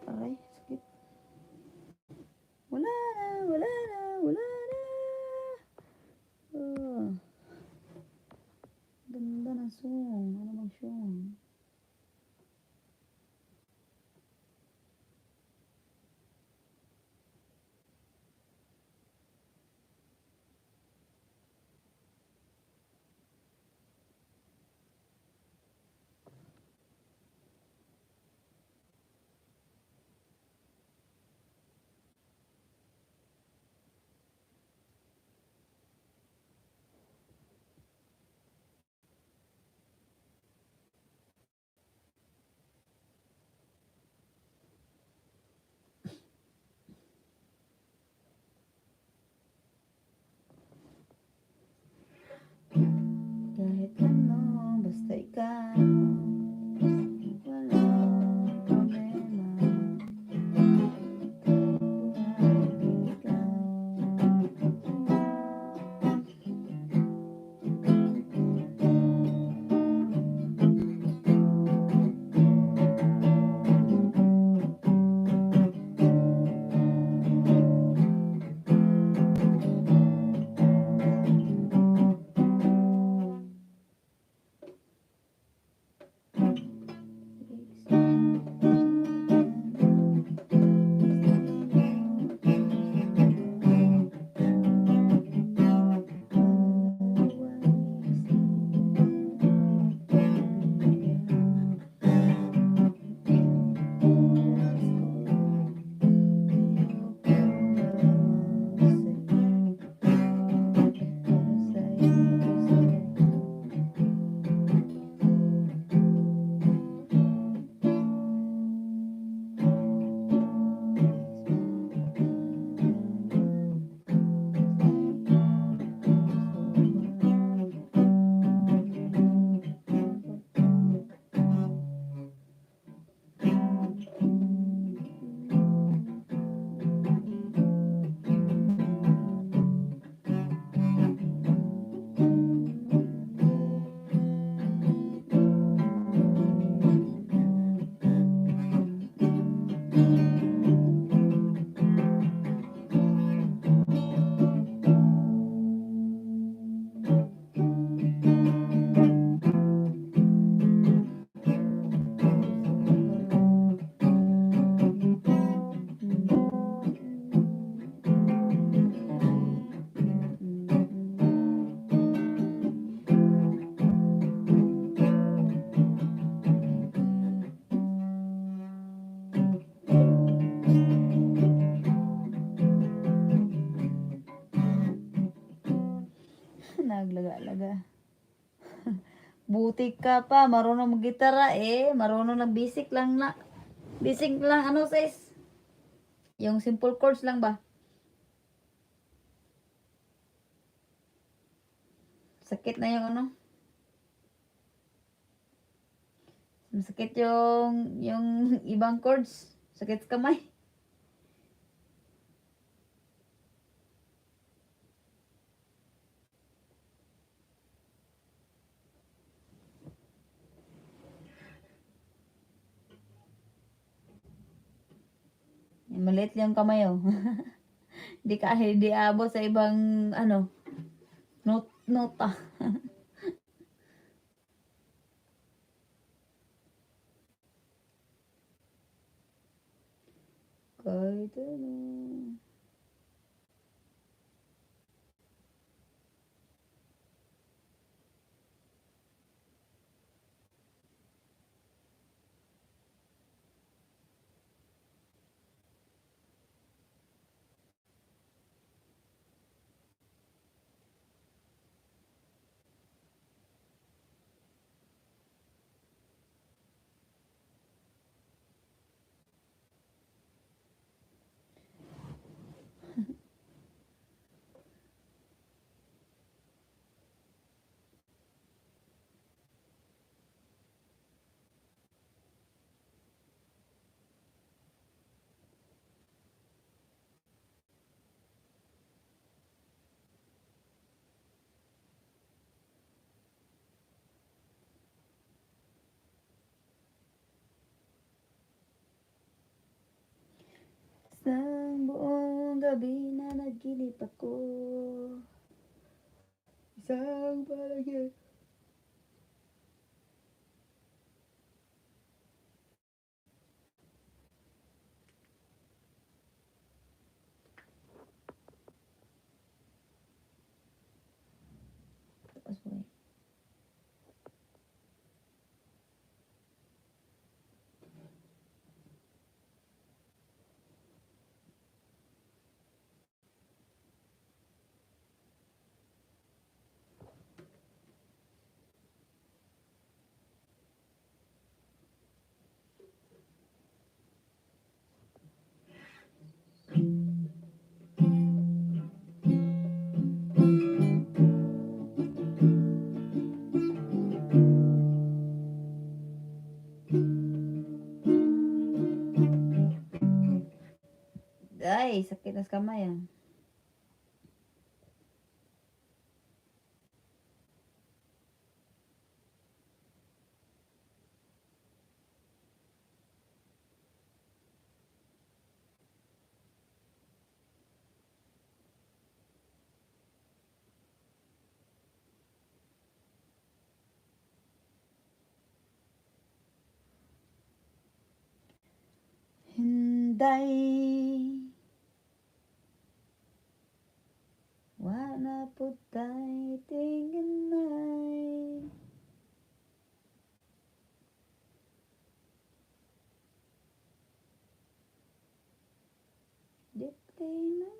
Aray, sakit. Wala na, wala na, wala na. Oh. Ganda ng song. Ano bang song? Buti ka pa, marunong maggitara eh. Marunong ng basic lang na. Basic lang, ano sis? Yung simple chords lang ba? Sakit na yung ano? Masakit yung ibang chords. Sakit sa kamay. Maliit lang yung kamay oh. Hindi ka hindi abot sa ibang ano nota. Kahit ano. Isang buong gabi na naginip ako. Isang palagi. Tapos po eh. Ay, sakit na sa kamay ah. Hinday. Wala po tayo tinganay. Dikti na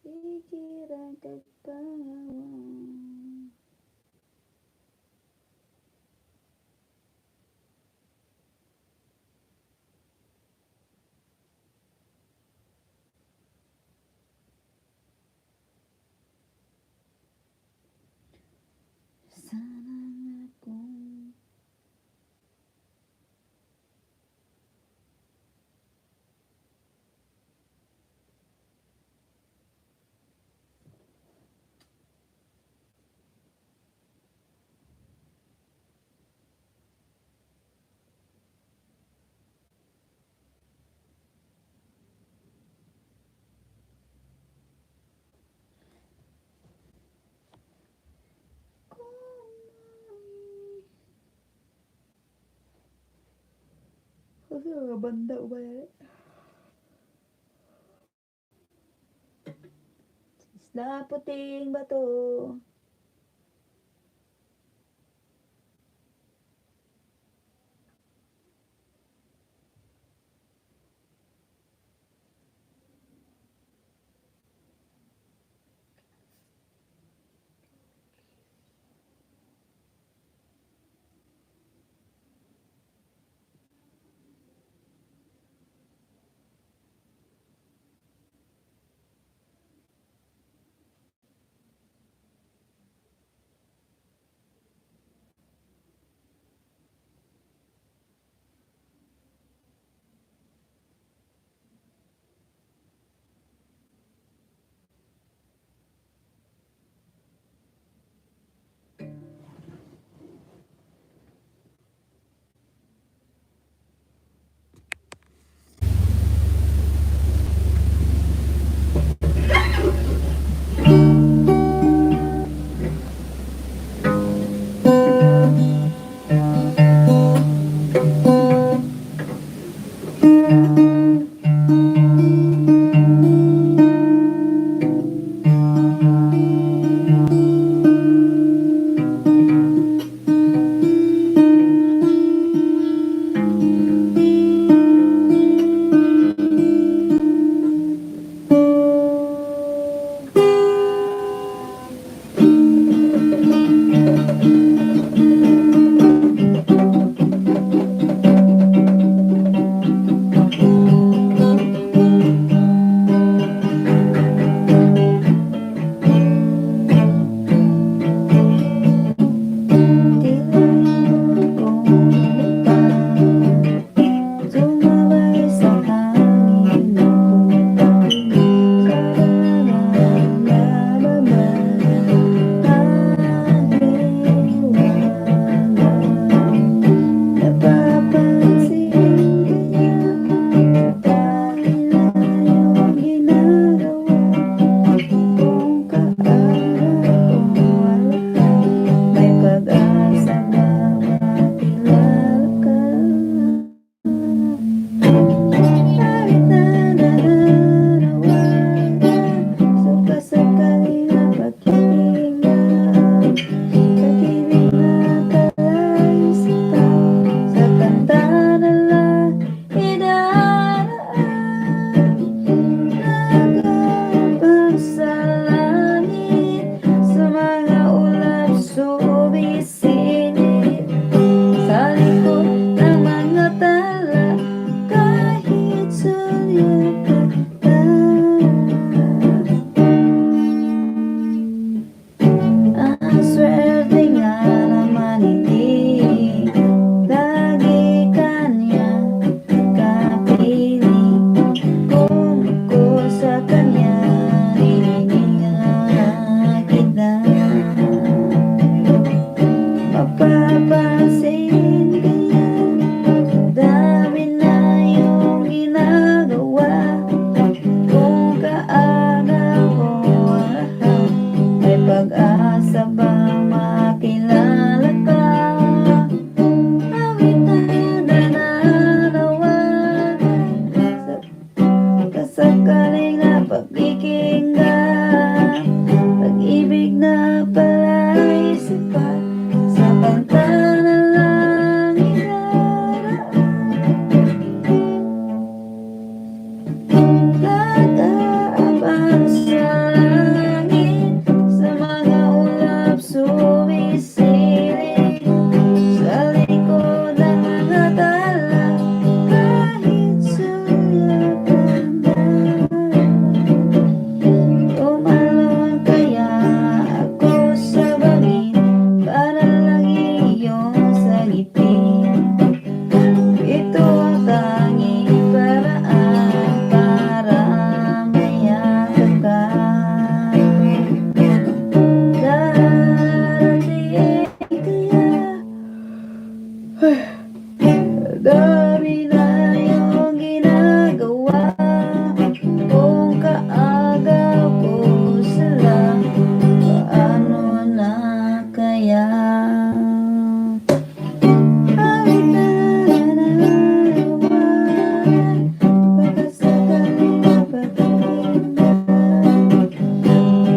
Ikirang kagpangawang. Sana nga kung kasi mga banda ba? Isla puting bato. Isipan sa kanta na lang idaraan. Nag-aabang sa langit, sa mga ulap sumisilip, sa likod ng mga tala, kahit sulyap ang dagat. Tumalon kaya ako sa bangin para lang iyong sagipin. Ito ang tanging paraan para mayakap ka. Darating kaya, dami na iyong ginagawa. Kung kaagaw ko sila, paano na kaya? Awit na naman, baka sakali mapakinggan.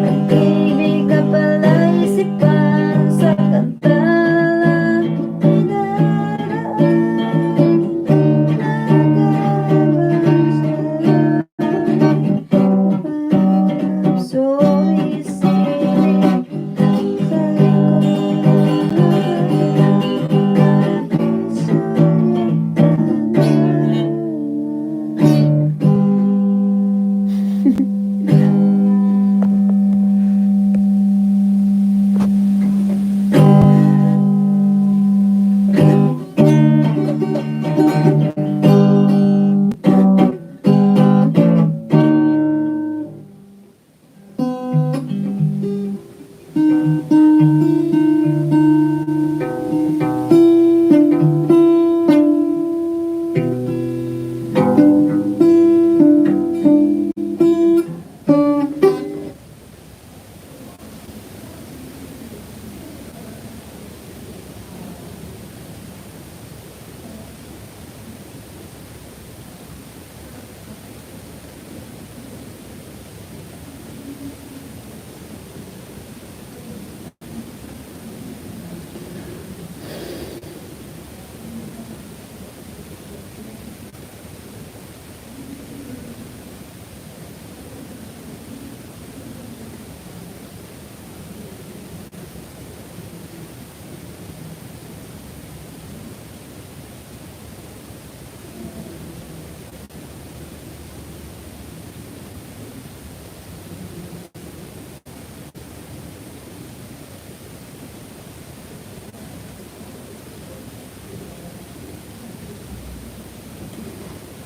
Nag-ibig ka pala isipan sa kanta lang idaraan. Nag-aabang sa langit, sumisilip sa likod ng kahit sulyap ang dagat.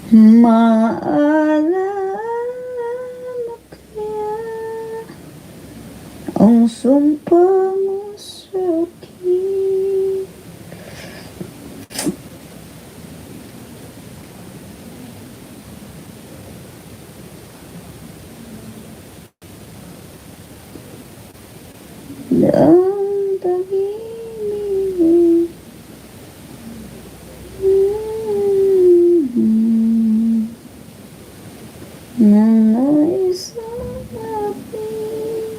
Maalala mo kaya ang sumpa mo sa akin? Ang pag-ibig na nais hanapin.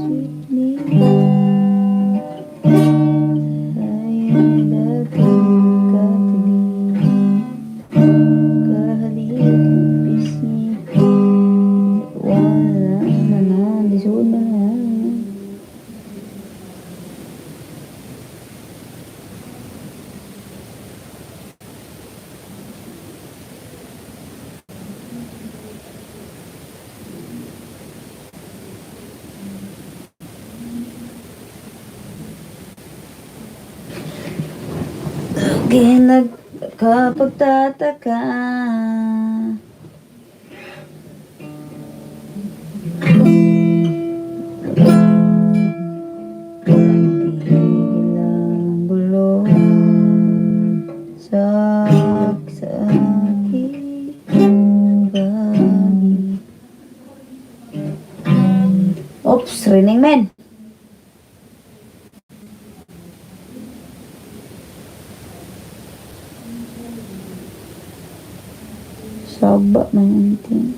Sweetly ay dating katabi, kahalik pisngi, wala na na, lisod na na. Okay, nag Nakapagtataka. Walang tigil ang gulo sa aking bagi. Oops, raining man. Saba man yan, ting.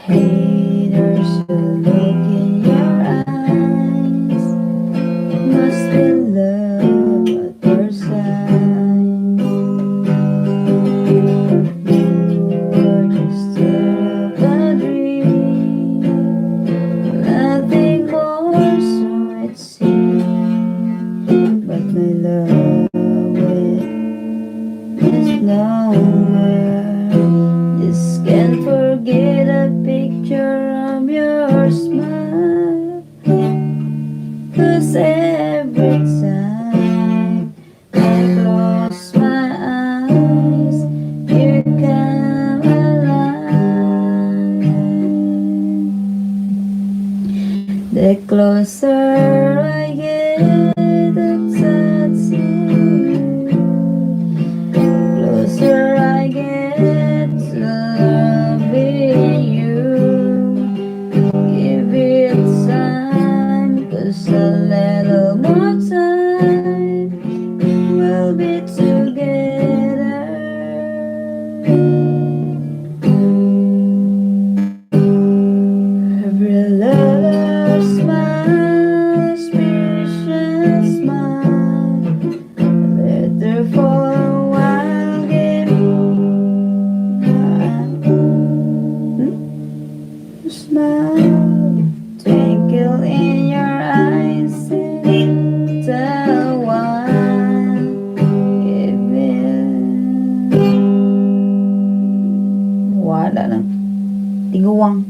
Hey, there's a look in your eyes. Must be love at first sight. You are just out of a dream. Nothing more, so it seems. But my love is longer. Just can't forget a picture of your smile. 'Cause every time I close my eyes, you come alive. The closer I get to touching you, the closer I get to loving you. Give it time, 'cause a little more time we'll be together. Every little smile, precious smile. Let there for a while give smile. Twinkle in your eyes, the one give it. Wala lang. Tiguang.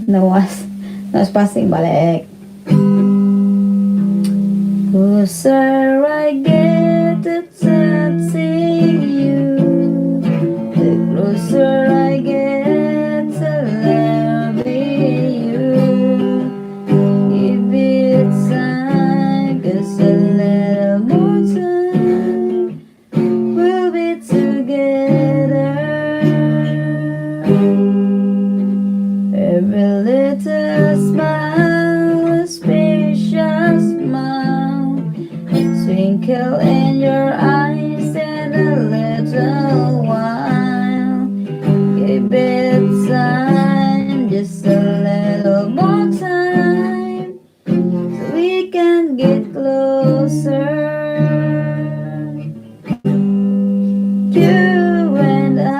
Nawas. Nawas passing balik. Closer I get to touching you, the closer I get to loving you. Give it time, 'cause a little more time we'll be together. Every little smile, special smile, twinkle in your eyes and a little while. Give it time, just a little more time, so we can get closer. You and I.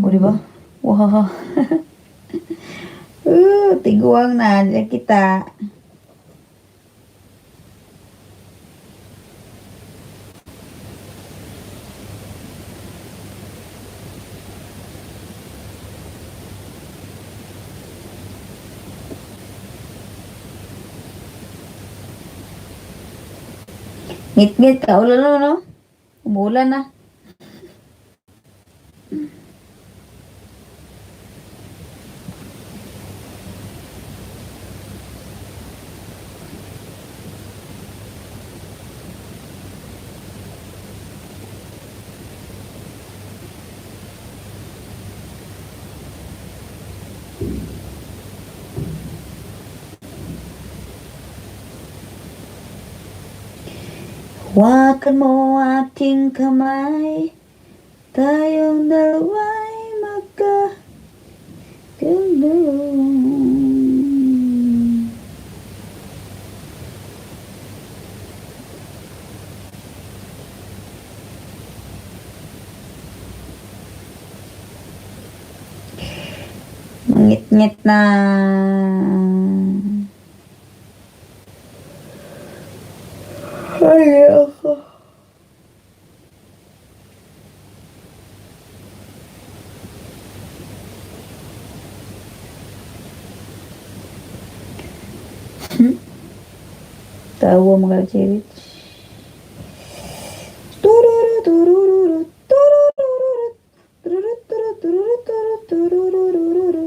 O, di ba? Wow. Tiguang na. Di kita. Ngit-ngit ka. Ulan no, no? Umuulan na. Hawakan mo aking kamay. Tayong dalawa'y magkaganda. Mangit-ngit na. Ay, ako. Tawa, mga chirich. Tururu, turururu, turururu, tururu, tururu, tururu, turururu.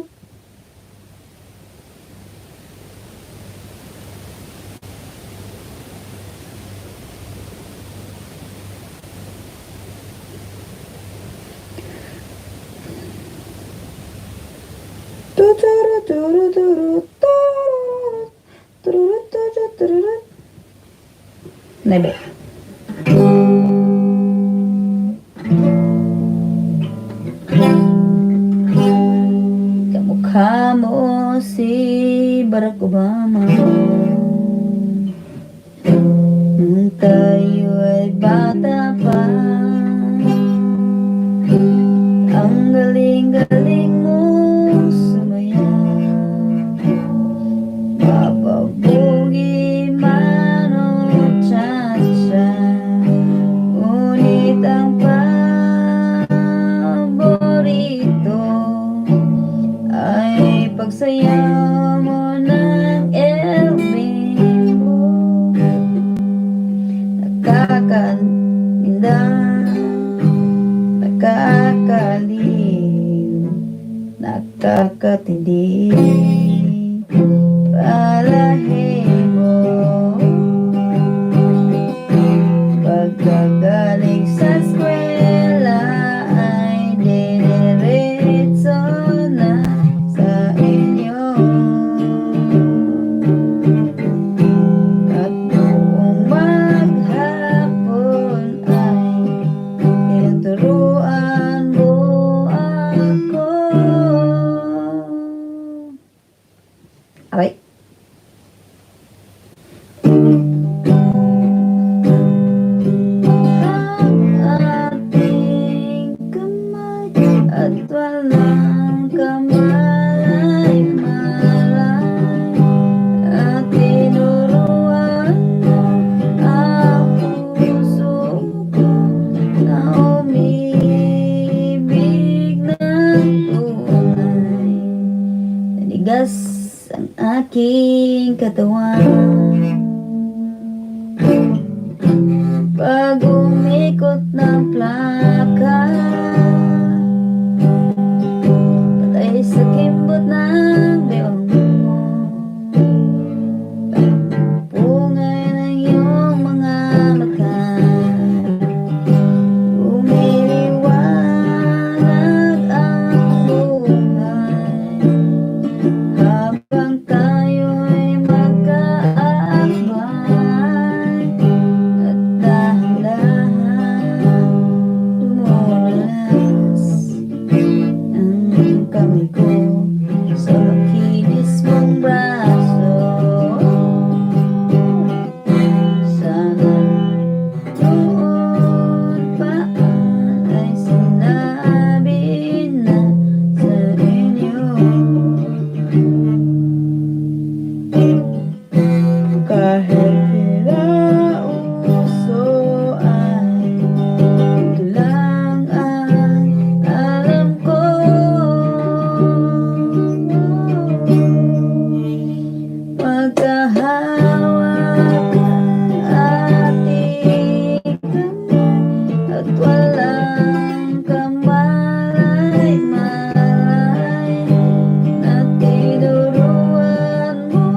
Tuturu, turu, turu, tururu, tururu, turu, tururu. Nebe. Kamukha mo si Barack Obama nung tayo ay bata pa. Ang galing-galing mo sumayaw, Mapa-boogie man o cha-cha. Ngunit ang paborito ay pagsayaw mo ng El Bimbo. Nakakaganda, nakakaaliw, nakakatindi balahibo. Pagkagaling sa eskwela ay diretso na sa inyo. At buong maghapon ay tinuturuan mo ako. Aray. Ang ating kamay at walang kamalay-malay at tinuruan mo ang puso ko na umibig ng tunay. Nanigas ang aking katawan pag umikot ng plaka, patay sa kimbot ng bewang mo, pungay ng iyong mga mata. Lumiliwanag ang buhay habang tayo'y magkaakbay at dahan-dahan dumulas ang kamay ko sa makinis mong braso. Sana noon pa ay sinabi na sa inyo. Kahit nauso ay ito lang ang alam ko. Magkahawak ang ating kamay at walang kamalay-malay na tinuruan mo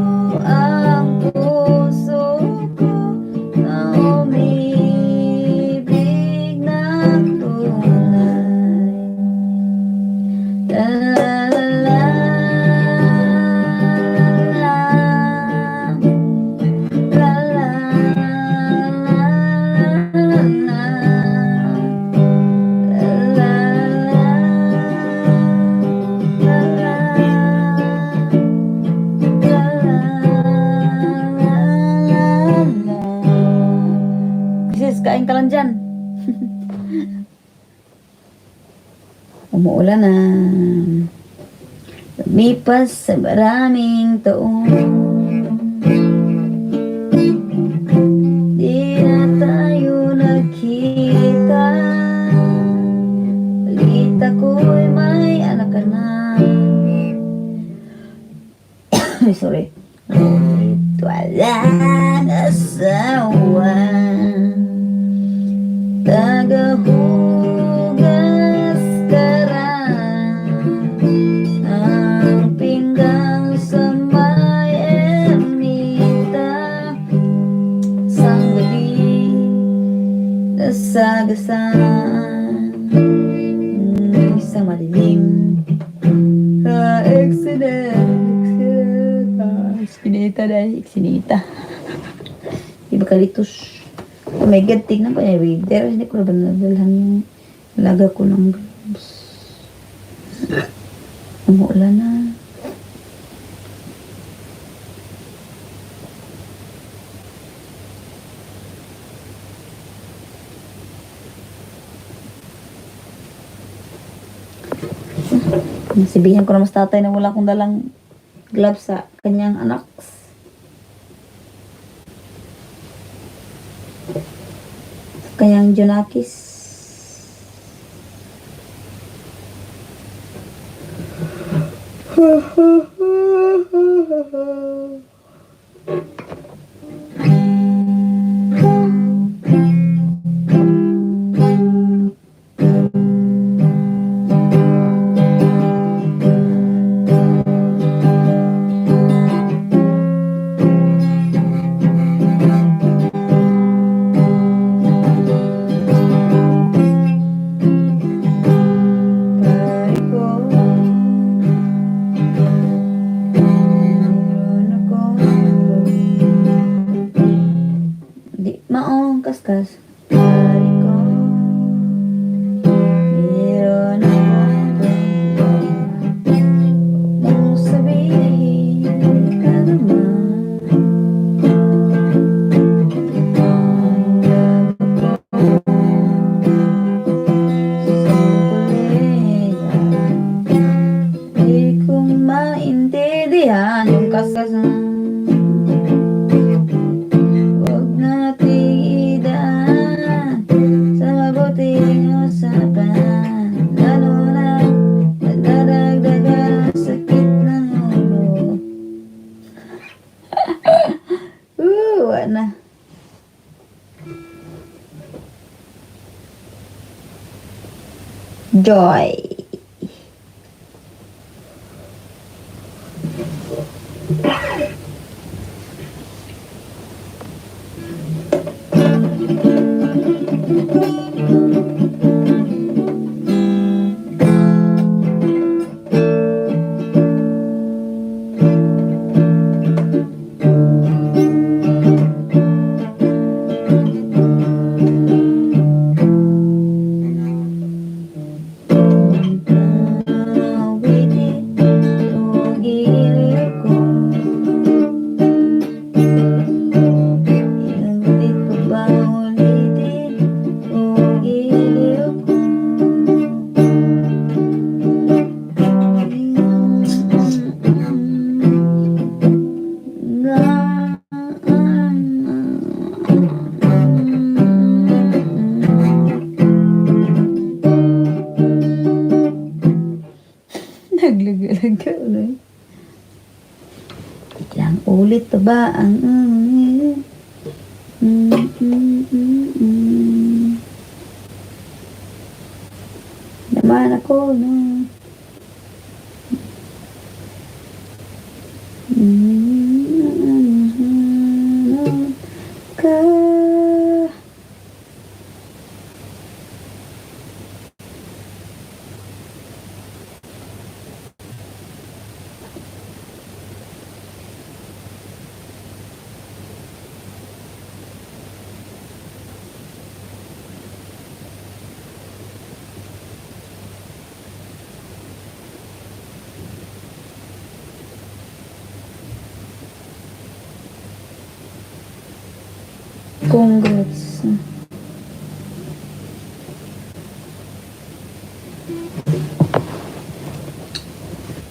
ang puso ko na umibig ng tunay. La la la la la la la la la. Umuulan na. Lumipas sa maraming taon, di na tayo nagkita. Balita ko'y may anak ka na. Sorry. Ngunit walang asawa. Tagahugas ka ng pinggan sa may ermita. Isang gabi nasagasaan isang madilim na accident, accident, eksinita dahil, eksinita. Di ba kalitos? Oh my God, tignan ko yung weather. Hindi ko na ba nadalhan yung laga ko ng gloves. Umuulan na. Nasibihan ko naman sa tatay na wala akong dalang gloves sa kanyang anak. Sa kanyang Junakis. Pare ko, meron akong di maong kaskas. Pare ko, meron akong problema. Huwag mong sabihin ka naman. Ang gago ko sa kolega. Di ko maintindihan yung kaskas. Huwag nating idaan sa mabuting usapan. Lalo na nadadagdagan ang sakit ng ulo. Wala na. Joy. Ulitin, giliw ko. Ilang ulit pa ba ulitin? O giliw ko. Naglaga-laga ulit. Ilang ulit pa ba ang Naman ako na ka. Congrats.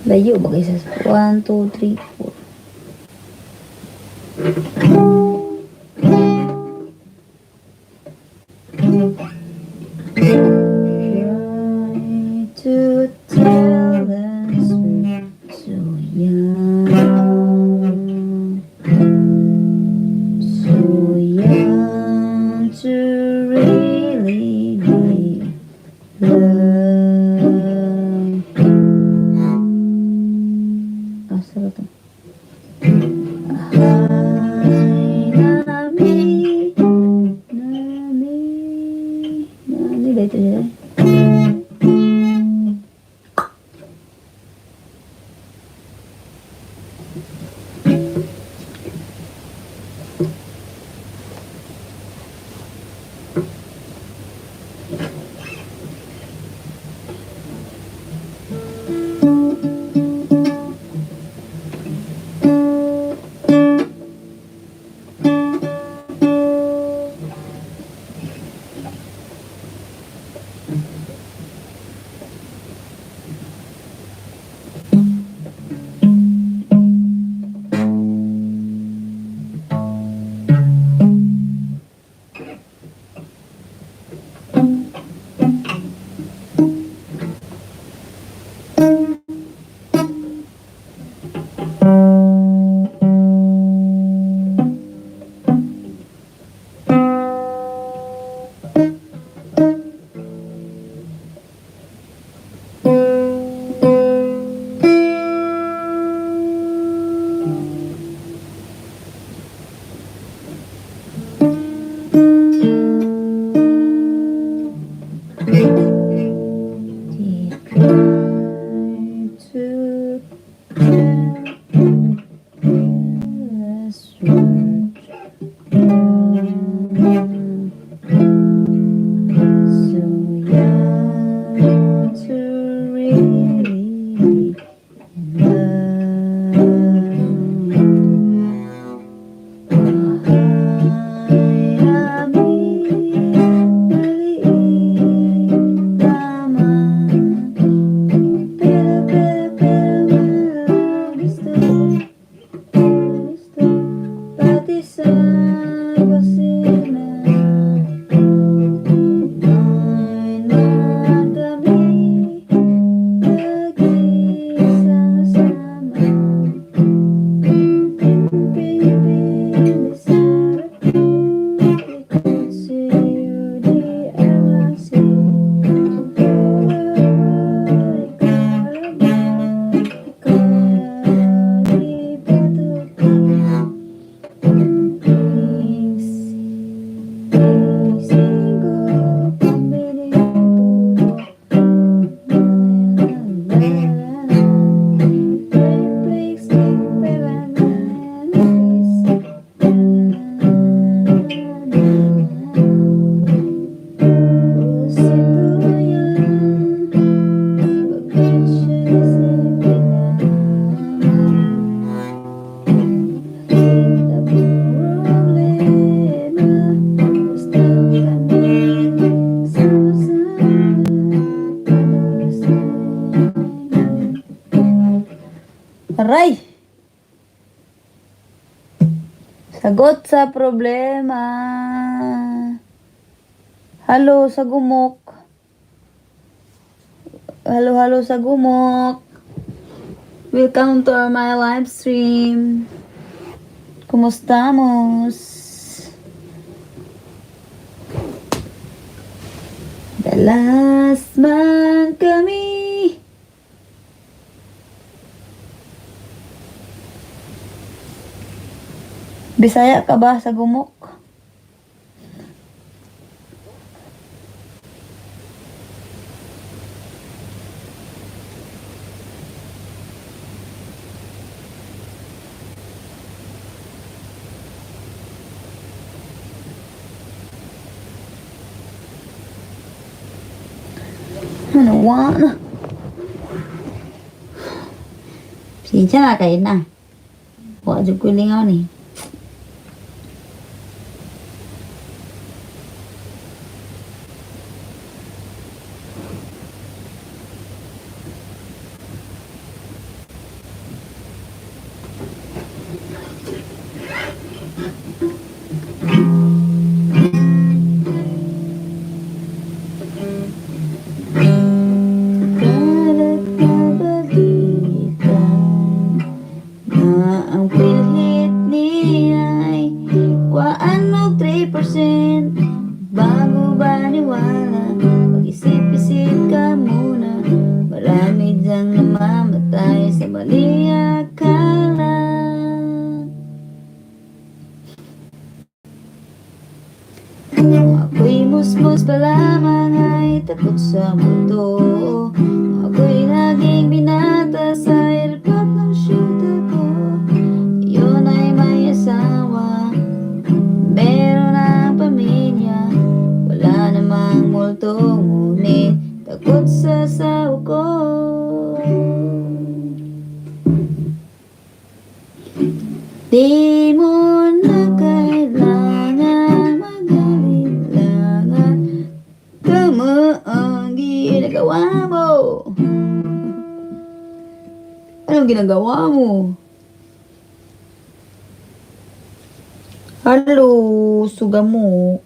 Layo ba kaysa 1, 2, 3, 4. Try to tell us we're so young, so young to really be loved. Asa ba to? Ay, nami, nami, nami ba ito siya? Try to tell us we're so young to really be in love. Ay, nami, maliit lamang. Pero, pero, pero, gusto, gusto, pati sa kusina. Ay, kami, lagi sama-sama. Baby, sarap, see you di LIC. Aray! Sagot sa problema. Halo sa gumok. Halo, halo sa gumok. Welcome to our my live stream. Kumustamos? Dalas man kami. Bisaya ka ba sa gumok? Ano, one. Pasensya na kayo na. Wa jud ko lingaw ni. Mamamatay sa maling akala. Kung ako'y musmos pa lamang ay takot sa mundo. Kung ako'y naging binata sa irpat ng syuta ko. Yun ay may asawa, meron ang pamilya. Wala namang multo, ngunit takot sa asawa ko. Di mo na kailangan mag-alinlangan. Tama ang ginagawa mo. Anong ginagawa mo? Hello, Sugamok.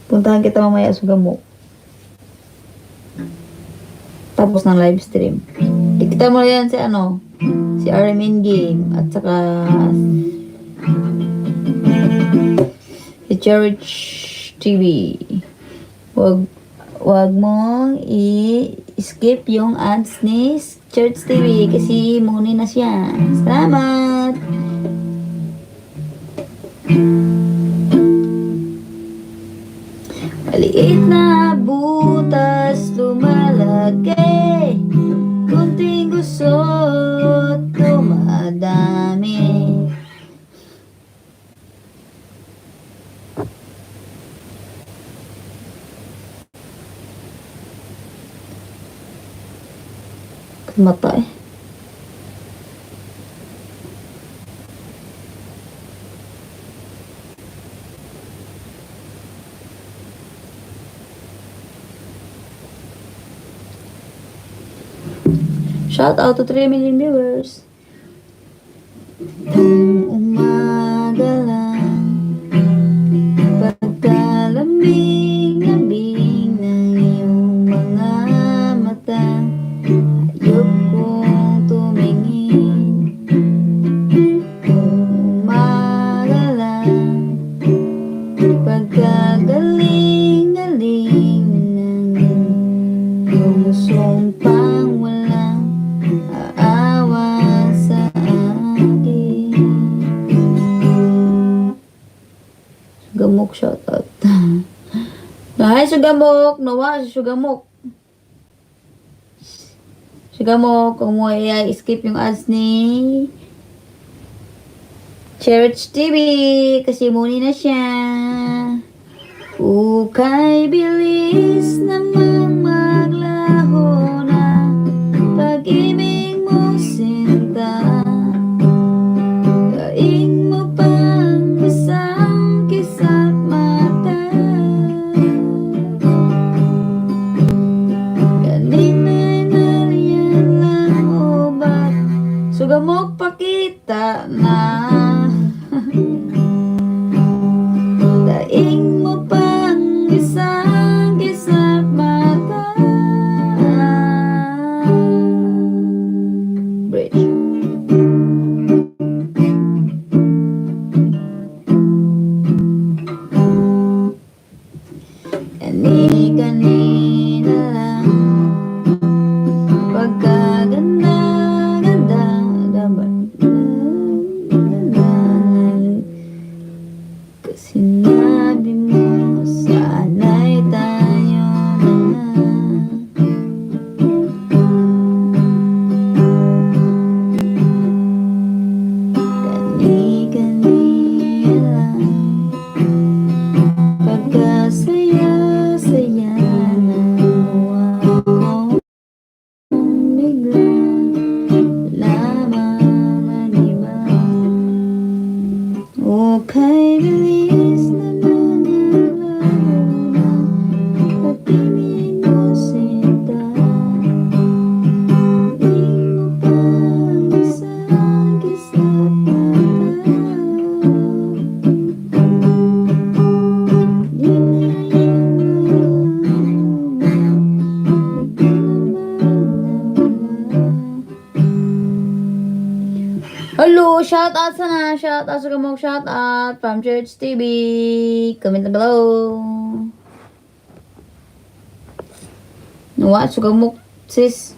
Puntahan kita mamaya, Sugamok. Tapos ng live stream. Ikita mo na yan si ano, si RMN Game at saka si Cherish TV. Wag mong i-skip yung ads ni Church TV kasi muni na siya. Salamat! Maliit na butas lumalaki. Kunting gusot dumadami. Mata eh. Shout out to 3 million viewers. Kung umaga lang, pagkalambing-lambing ng iyong mga mata, ayokong tumingin. Kung umaga lang, pagkagaling-galing ng iyong sumpang walang aawa sa akin. Sugamok, shout out. Hi, Sugamok! Nawa, si Sugamok. Sugamok, kung mo i-skip yung ads ni Church TV kasi muni na siya. Ukay bilis namang maglaho na pag-ibig mo sinta. Daing mo pang isang kisap mata. Kanina'y nariyan lang o ba't Sugamok pakita na. Daing mo pang isang kisap mata. Bridge. Kani-kanina lang, pagkaganda-ganda, dapat ganda. Kasi sinabi mo, sana'y tayo na nga. Kani-kanina lang, pagkasaya-saya na mo akong bigla lamang nag-iba. Okay, bilis naman ang laro ng pag-ibig mo sinta. Di mo pa isang kisap mata. Di na yan di naman. Hello, shout out sana, shout out sa kamog, shout out from Church TV. Comment down below. Nuwa, sugamok, sis.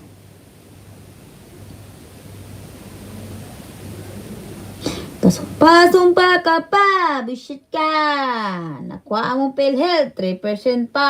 Pasumpa-sumpa ka pa! Bullshit ka! Nakuha mo PhilHealth, 3% pa!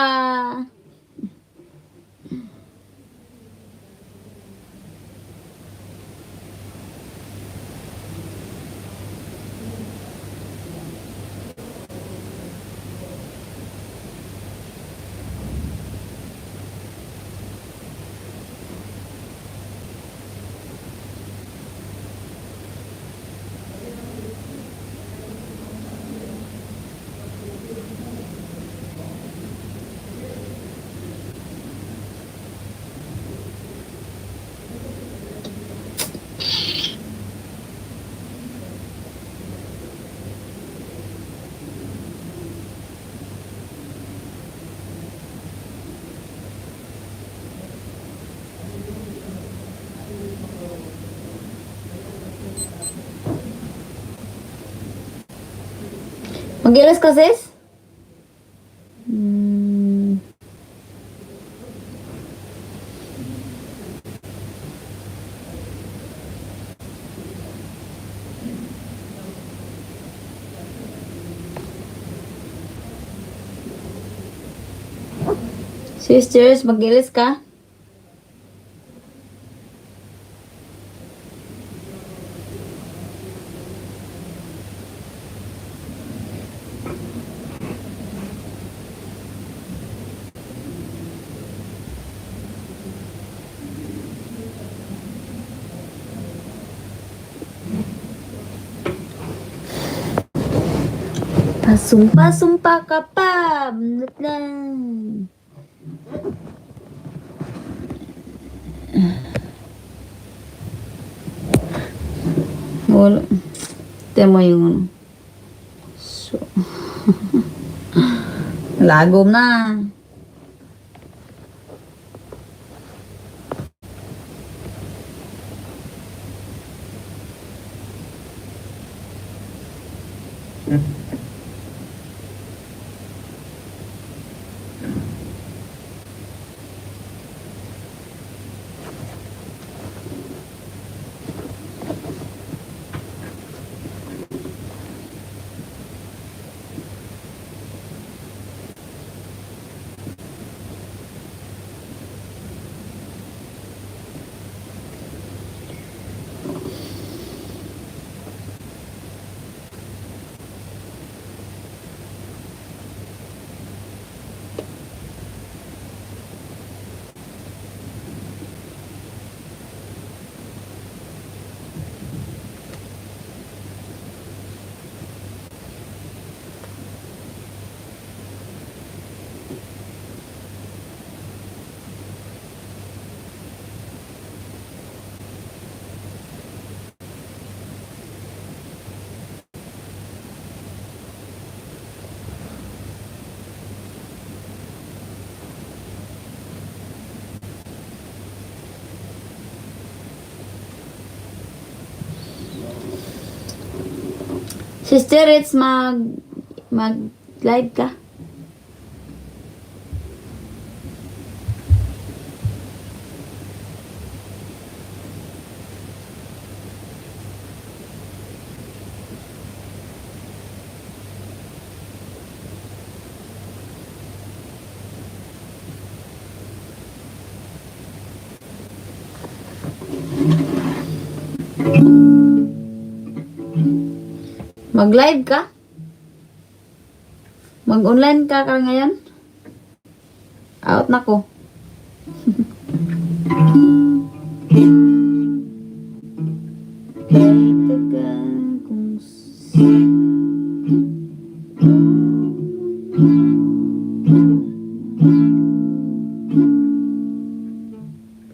Mag-ilas ka, sis? Sisters, mag-ilas ka? Pasumpa-sumpa ka pa! Bunot lang. Wala. Tignan mo yung ano. So, lagom na. Sister, it's mag live ka. Mag-live ka? Mag-online ka ngayon? Out na ko. Kay tagal kong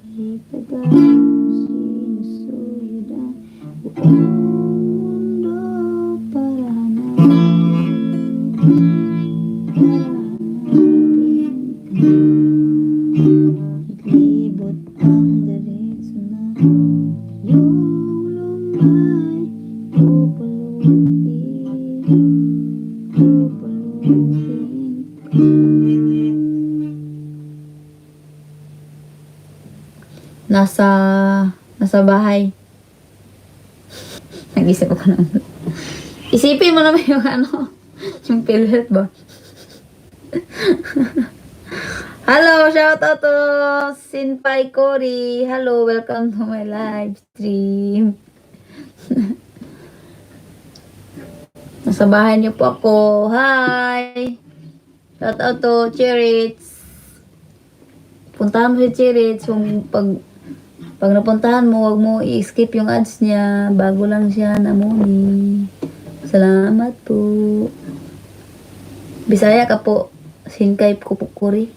Kay tagal kong sinusuyod ang buong mundo para hanapin ka. Naglibot ang diretso na iyong lumay, pupulutin, pupulutin ka. Nasa bahay. Nag-isip ako ng Isipin mo naman yung ano, yung PhilHealth ba? Hello, shout out to Sinpai Cory. Hello, welcome to my live stream. Nasa bahay niyo po ako. Hi! Shout out to Cheritz. Puntahan mo si Cheritz. Kung pag napuntahan mo, wag mo i-skip yung ads niya. Bago lang siya namuni. Salamat po. Bisaya ka po. Sinkay ko po kuri.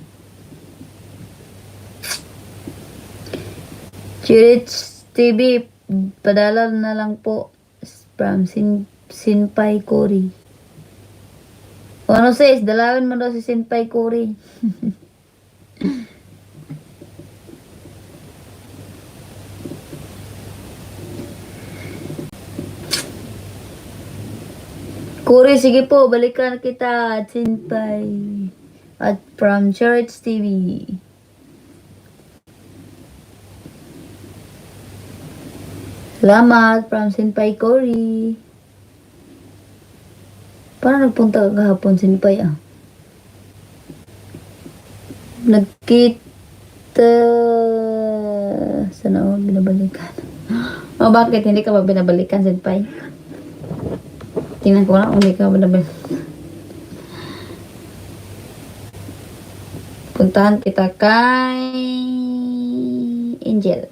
Chirich TV, padala na lang po from Sinpay Kori. O ano sis, dalawin mo daw si Sinpay Kori. Kori, sige po, balikan kita at Sinpay. At from Church TV. Salamat from Senpai Cory. Parang nagpunta ka kahapon, Senpai ah. Nagkita... Sana all binabalikan. O bakit? Hindi ka ba binabalikan, Senpai? Tingnan ko lang kung hindi ka binabalikan. Puntahan kita kay Angel.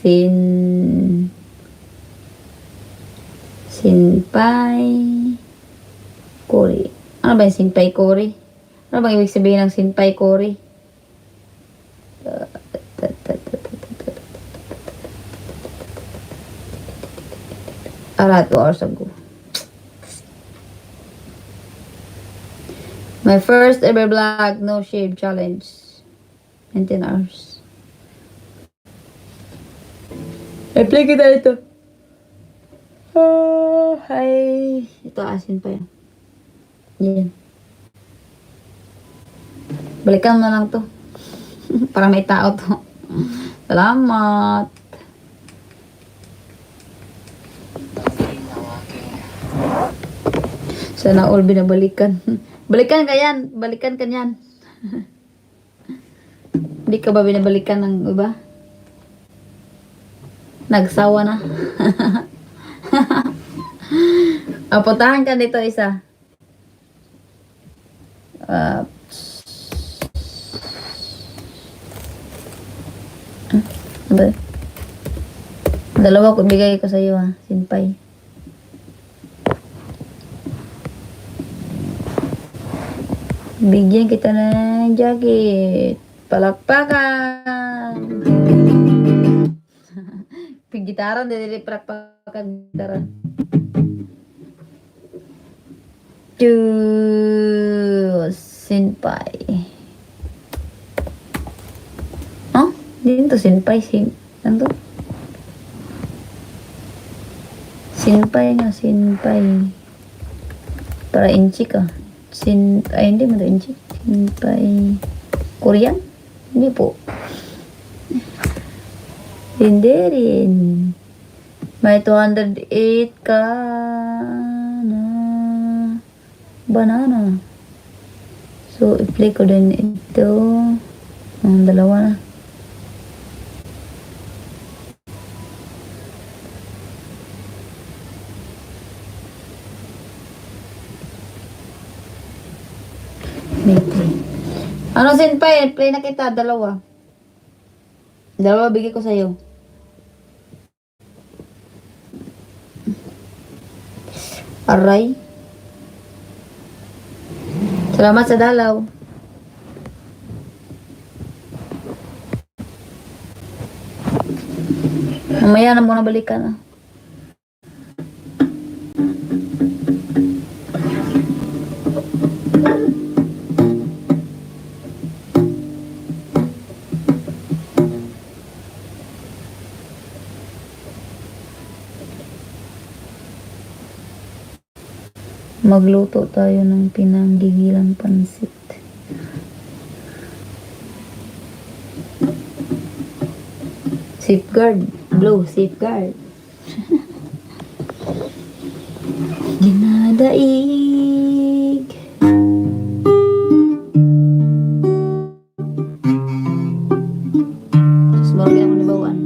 Sin Sinpai Kori. Ano ba yung Sinpai Kori? Ano bang ibig sabihin ng Sinpai Kori? Ara, 2 hours ago. My first ever vlog, no shave challenge. 19 hours. I-play kita ito. Oh, hi. Ito, asin pa yan. Yan. Balikan mo na lang to. Para may tao to. Salamat. Sana all binabalikan. Balikan ka yan. Balikan ka niyan. Hindi ka ba binabalikan ng iba? Nagsawa na. Ah, puntahan ka dito isa. Ah, ano ba? Dalawa ko bigay ko sa iyo ha, sinpay. Bigyan kita ng jacket. Palakpakan! Pigitaran, dili palakpakan gitara. To Senpai. Oh, hindi to Senpai. Ano to? Senpai nga, Senpai. Para inchik ah. Ay hindi mo to inchik. Senpai. Korean? Hindi po. Hindi rin. May 208 ka na banana. So, i-play ko din ito. Ang dalawa na. May three. Ano, Senpai? Play na kita. Dalawa. Dalawa bigay ko sa'yo. Aray. Salamat sa dalaw. Mamaya na muna balikan ah. Magluto tayo ng pinanggigilang pansit. Safeguard. Blue, safeguard. Daig. Tapos bagay ako nabawan.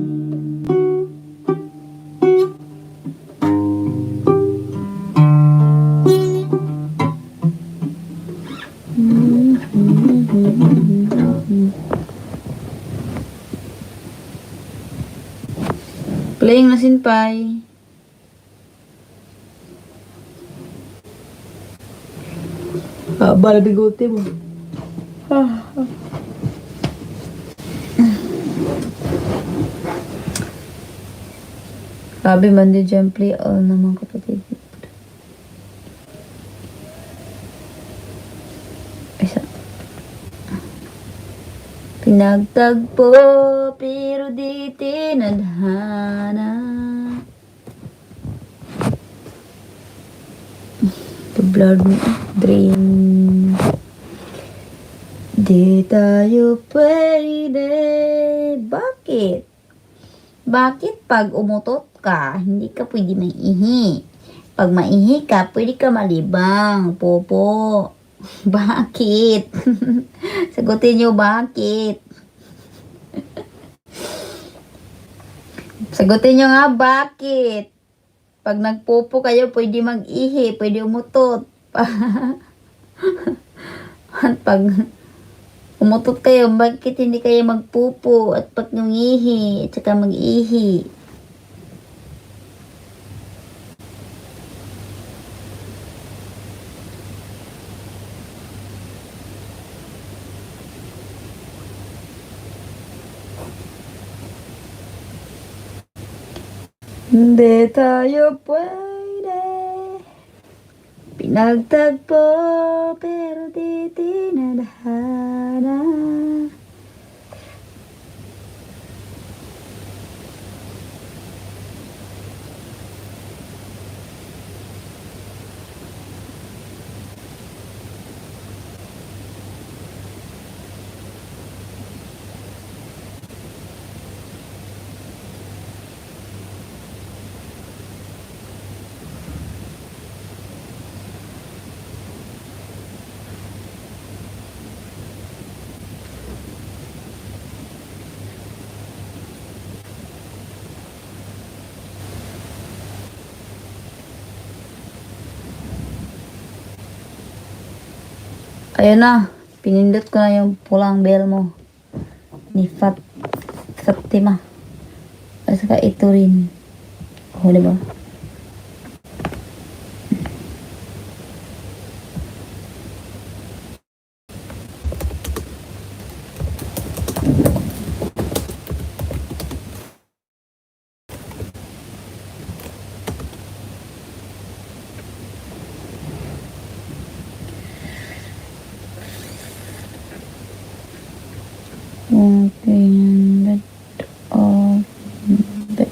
Playing na sinpay. Ah, bala bigote mo. Grabe man din dyan, play all naman kapatid. Isa. Pinagtagpo pero di tinadhana. The blood drain. Di tayo pwede. Bakit? Bakit pag umutot ka, hindi ka pwede maihi? Pag maihi ka, pwede ka malibang. Popo. Bakit? Sagutin niyo, bakit? Sagutin niyo nga, bakit? Pag nagpopo kayo, pwede mag-ihi, pwede umutot. At pag umutot kayo, bakit hindi kayo magpupo at pag nangihi at saka mag-ihi? Hindi tayo pwede. Pinagtagpo pero di tinadhana. Ayun na, pinindot ko na yung pulang bell mo ni Fatima. At saka ito rin. Oh, di ba? Pinindot oh, bell.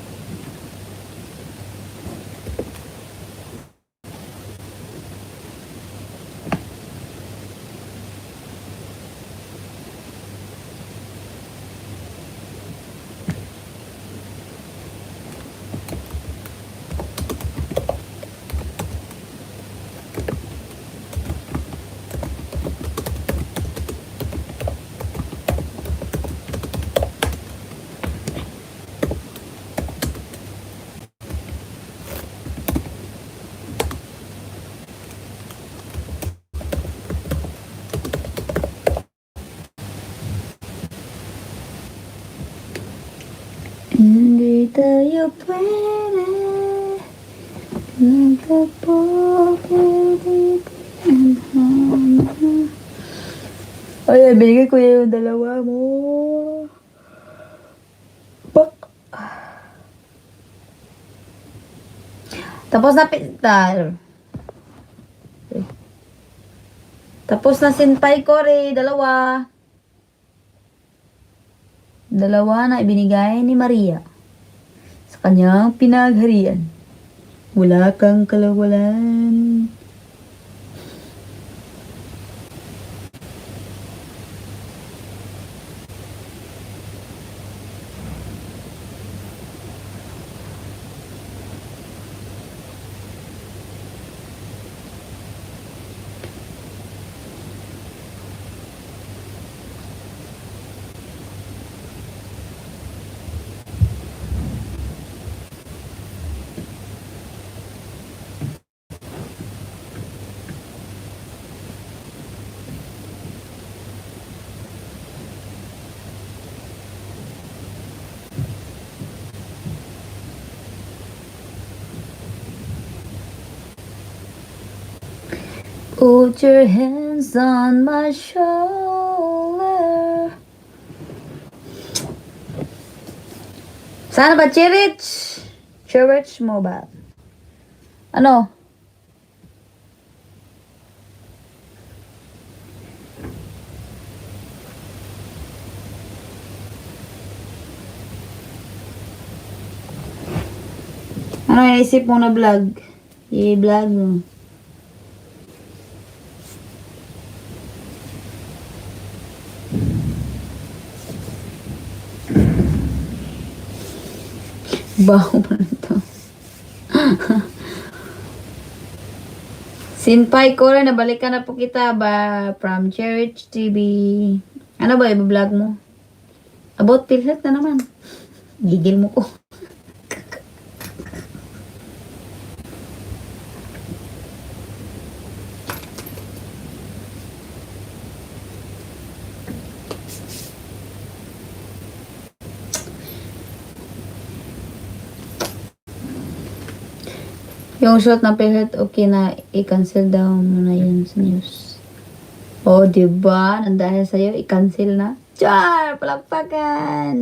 Hindi tayo pwede. Nagtagpo pero di tinadhana. Ay, binigay ko yung dalawa mo. Pak. Tapos na pintar. Tapos na sinpay ko rin, dalawa. Dalawa na ibinigay ni Maria sa kanyang pinagharian. Wala kang kalawalan. Put your hands on my shoulder. Sana ba, Chirich? Chirich Mobile. Ano? Ano naisip mo na vlog? I-vlog mo. Baho pa nito. Sinpay Kore, nabalikan na po kita ba from Cherish TV. Ano ba i-vlog mo? About PhilHealth na naman. Gigil mo ko. Yung shot ng PhilHealth, okay na, i-cancel daw muna yun sa news. Oh, di ba? Nang dahil sa'yo, i-cancel na. Char! Palakpakan!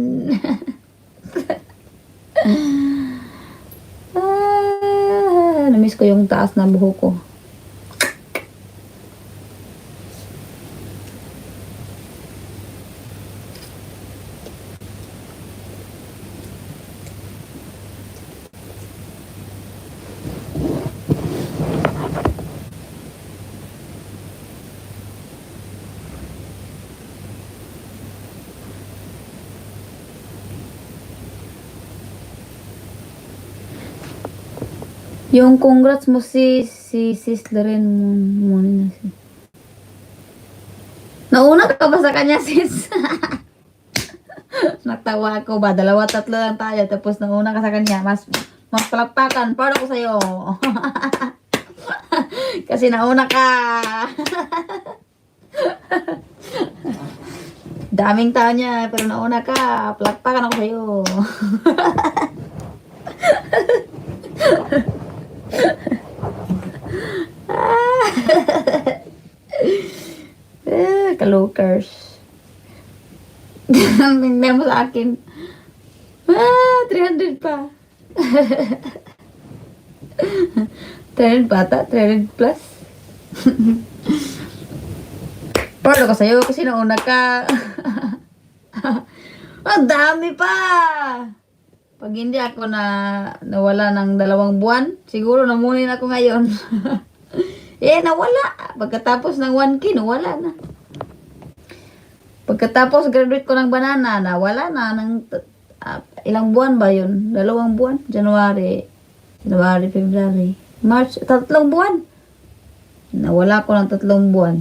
Ah, namiss ko yung taas na buhok ko. Yung congrats mo si Sis Loren mo, mo na si. Nauna ka ba sa kanya, sis? Natawa ako ba? Dalawa, tatlo lang tayo. Tapos nauna ka sa kanya. Mas palakpakan. Proud ako sa'yo. Kasi nauna ka. Daming tao niya, pero nauna ka. Palakpakan ako sa'yo. Eh, kalokers. Tingnan mo sa akin. Ah, 300 pa. 300 pa ata? 300 plus? Proud ako sa'yo kasi nauna ka. Ang dami pa! Pag hindi ako na nawala ng 2 buwan, siguro namunin ako ngayon. Eh, nawala. Pagkatapos ng 1K, nawala na. Pagkatapos graduate ko ng banana, nawala na ng ilang buwan ba yun? 2 buwan? January, January, February, March, 3 buwan. Nawala ko ng 3 buwan.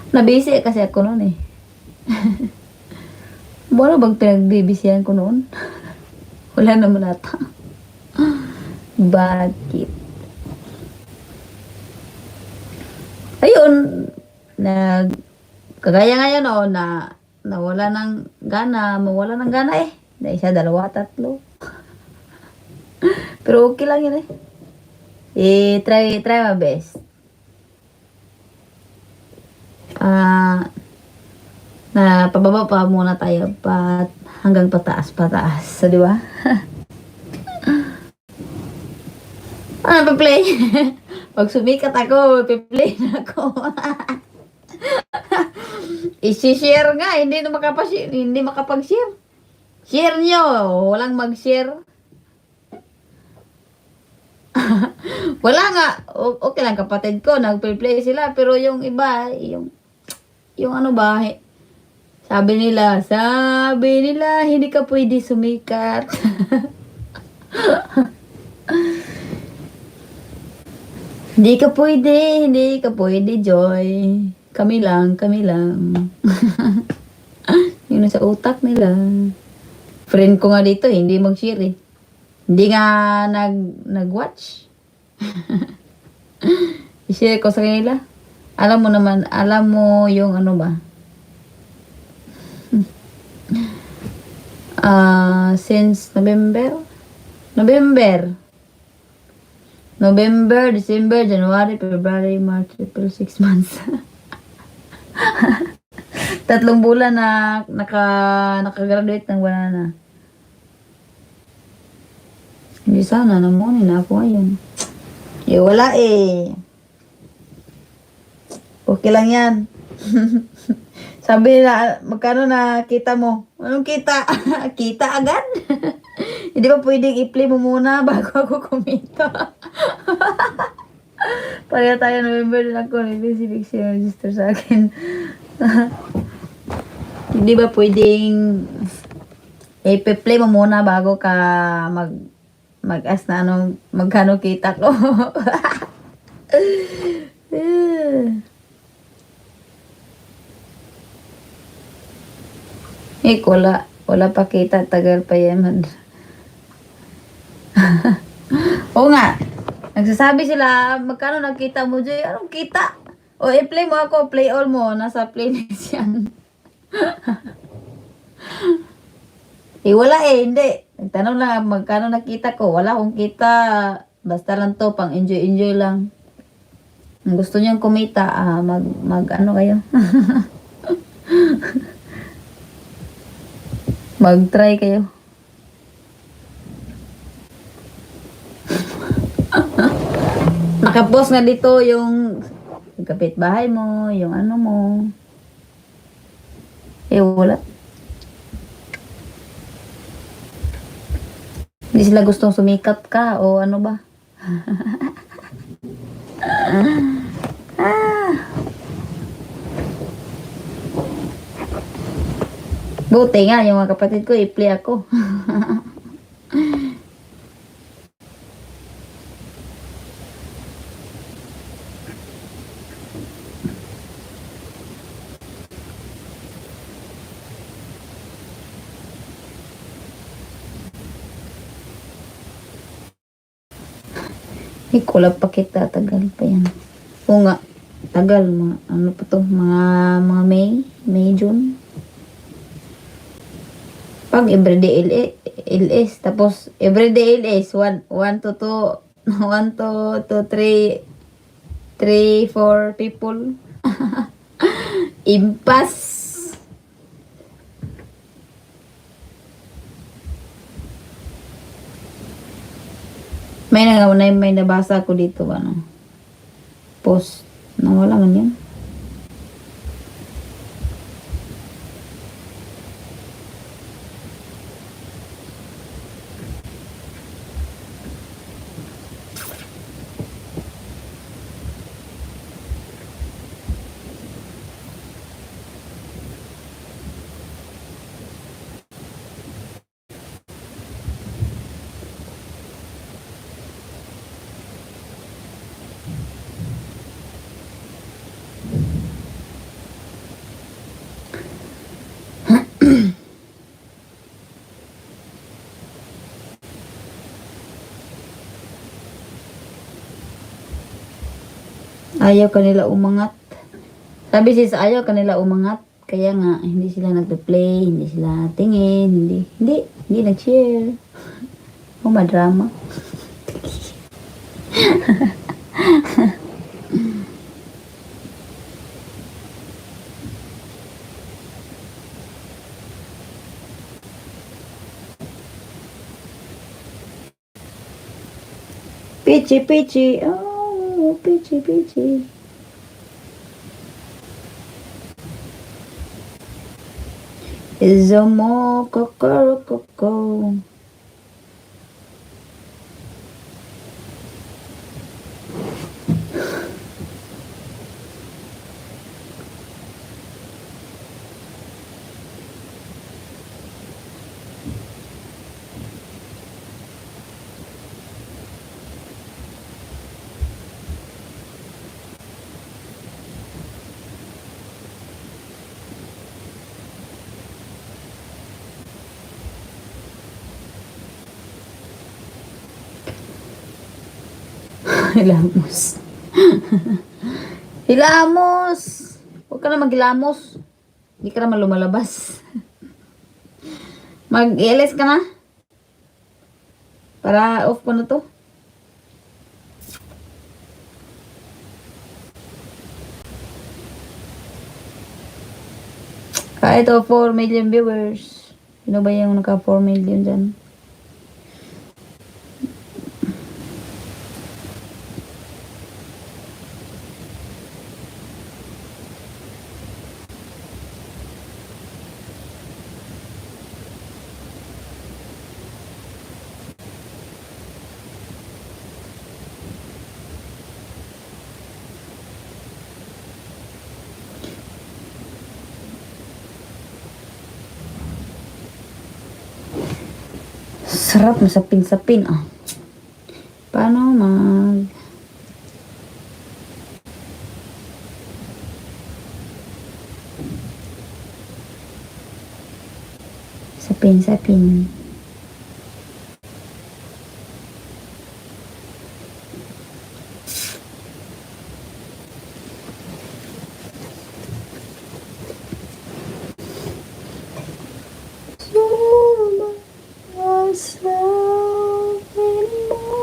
Nabisi kasi ako noon eh. Wala bang pinagbibisihan ko noon? Wala naman ata. Bakit? Ayun, kagaya ngayon oh, na nawala ng gana, mawala ng gana eh. Na isa, dalawa, tatlo. Pero okay lang yun eh. Eh, try my best. Ah, na pababa pa muna tayo pa hanggang pataas pataas. So, di ba? Ano pa-play? Pag sumikat ako, pa-play na ako. I-share nga, hindi na makapag-share, hindi makapag-share. Share nyo, walang mag-share. Wala nga, okay lang kapatid ko, nagpe-play sila, pero yung iba, yung ano ba, sabi nila, hindi ka pwede sumikat. Hindi ka pwede, hindi ka pwede, Joy. Kami lang, kami lang. Yun nasa utak nila. Friend ko nga dito, hindi mag-share eh. Hindi nga nag-watch. I-share ko sa kanila. Alam mo naman, alam mo yung ano ba? Ah, since November? November. November, December, January, February, March, April, 6 months. 3 bulan na naka-graduate ng banana. Hindi sana, namuni na ako ngayon. Eh, wala eh. Okay lang yan. Sabi nila, "Magkano na kita mo?" Anong kita? Kita agad? Hindi ba pwedeng i-play mo muna bago ako kumita? Pareho tayo, November din ako. Busy register sa akin. Hindi ba pwedeng i-play mo muna bago ka mag-ask na anong magkano kita ko? Eh, wala. Wala pa kita. Tagal pa yan. Man. Oo nga. Nagsasabi sila, "Magkano nakita mo, Joy?" Anong kita? O, i-play mo ako. Play all mo. Nasa playlist yan. Eh, wala eh. Hindi. Nagtanong lang, magkano nakita ko. Wala akong kita. Basta lang to, pang enjoy-enjoy lang. Kung gusto niyang kumita, mag ano kayo? Mag-try kayo. Nakapost nga dito yung kapitbahay mo, yung ano mo. Eh, wala. Hindi sila gustong sumikat ka o ano ba? Ah. Buti nga, yung mga kapatid ko, i-play ako. Eh, kulap pa kita. Tagal pa yan. Oo nga. Tagal. Mga, ano pa to? Mga May, June. Pag everyday LS. Tapos, everyday LS. 1, 1 to 2, 1 to 2, 3, 3, 4 people. Impas. May nabasa ko dito, ano, post. Nawala man yun. Ayaw kanila umangat. Sabi sis, ayaw kanila umangat. Kaya nga, hindi sila nagpe-play, hindi sila tingin, hindi nag-share. Oh, madrama. Pichi, pichi. Oh, pichi, pichi. Izumo, kokoro, koko. Hilamos. Hilamos! Huwag ka na maghilamos. Hindi ka naman lumalabas. Mag-LS ka na. Para off ko na to. Ah, ito, 4 million viewers. Sino ba yung naka 4 million dyan? Sarap, masapin-sapin ah. Paano mag... Sapin-sapin. So myself anymore.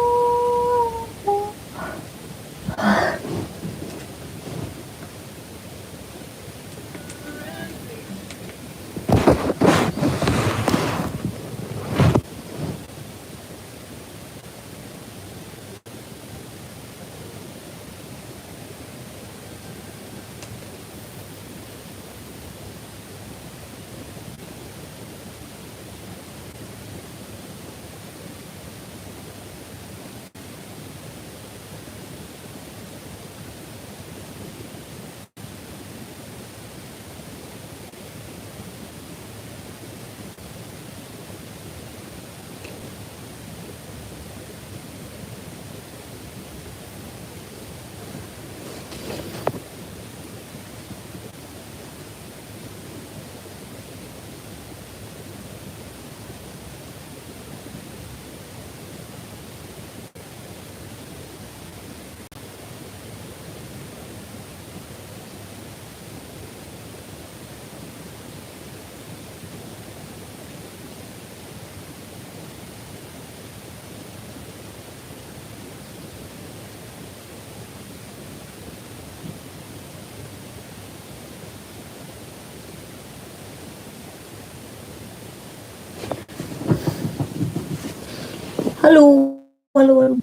Hello. Hello, hello.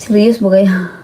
Serious ba kayo?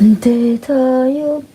Hindi tayo.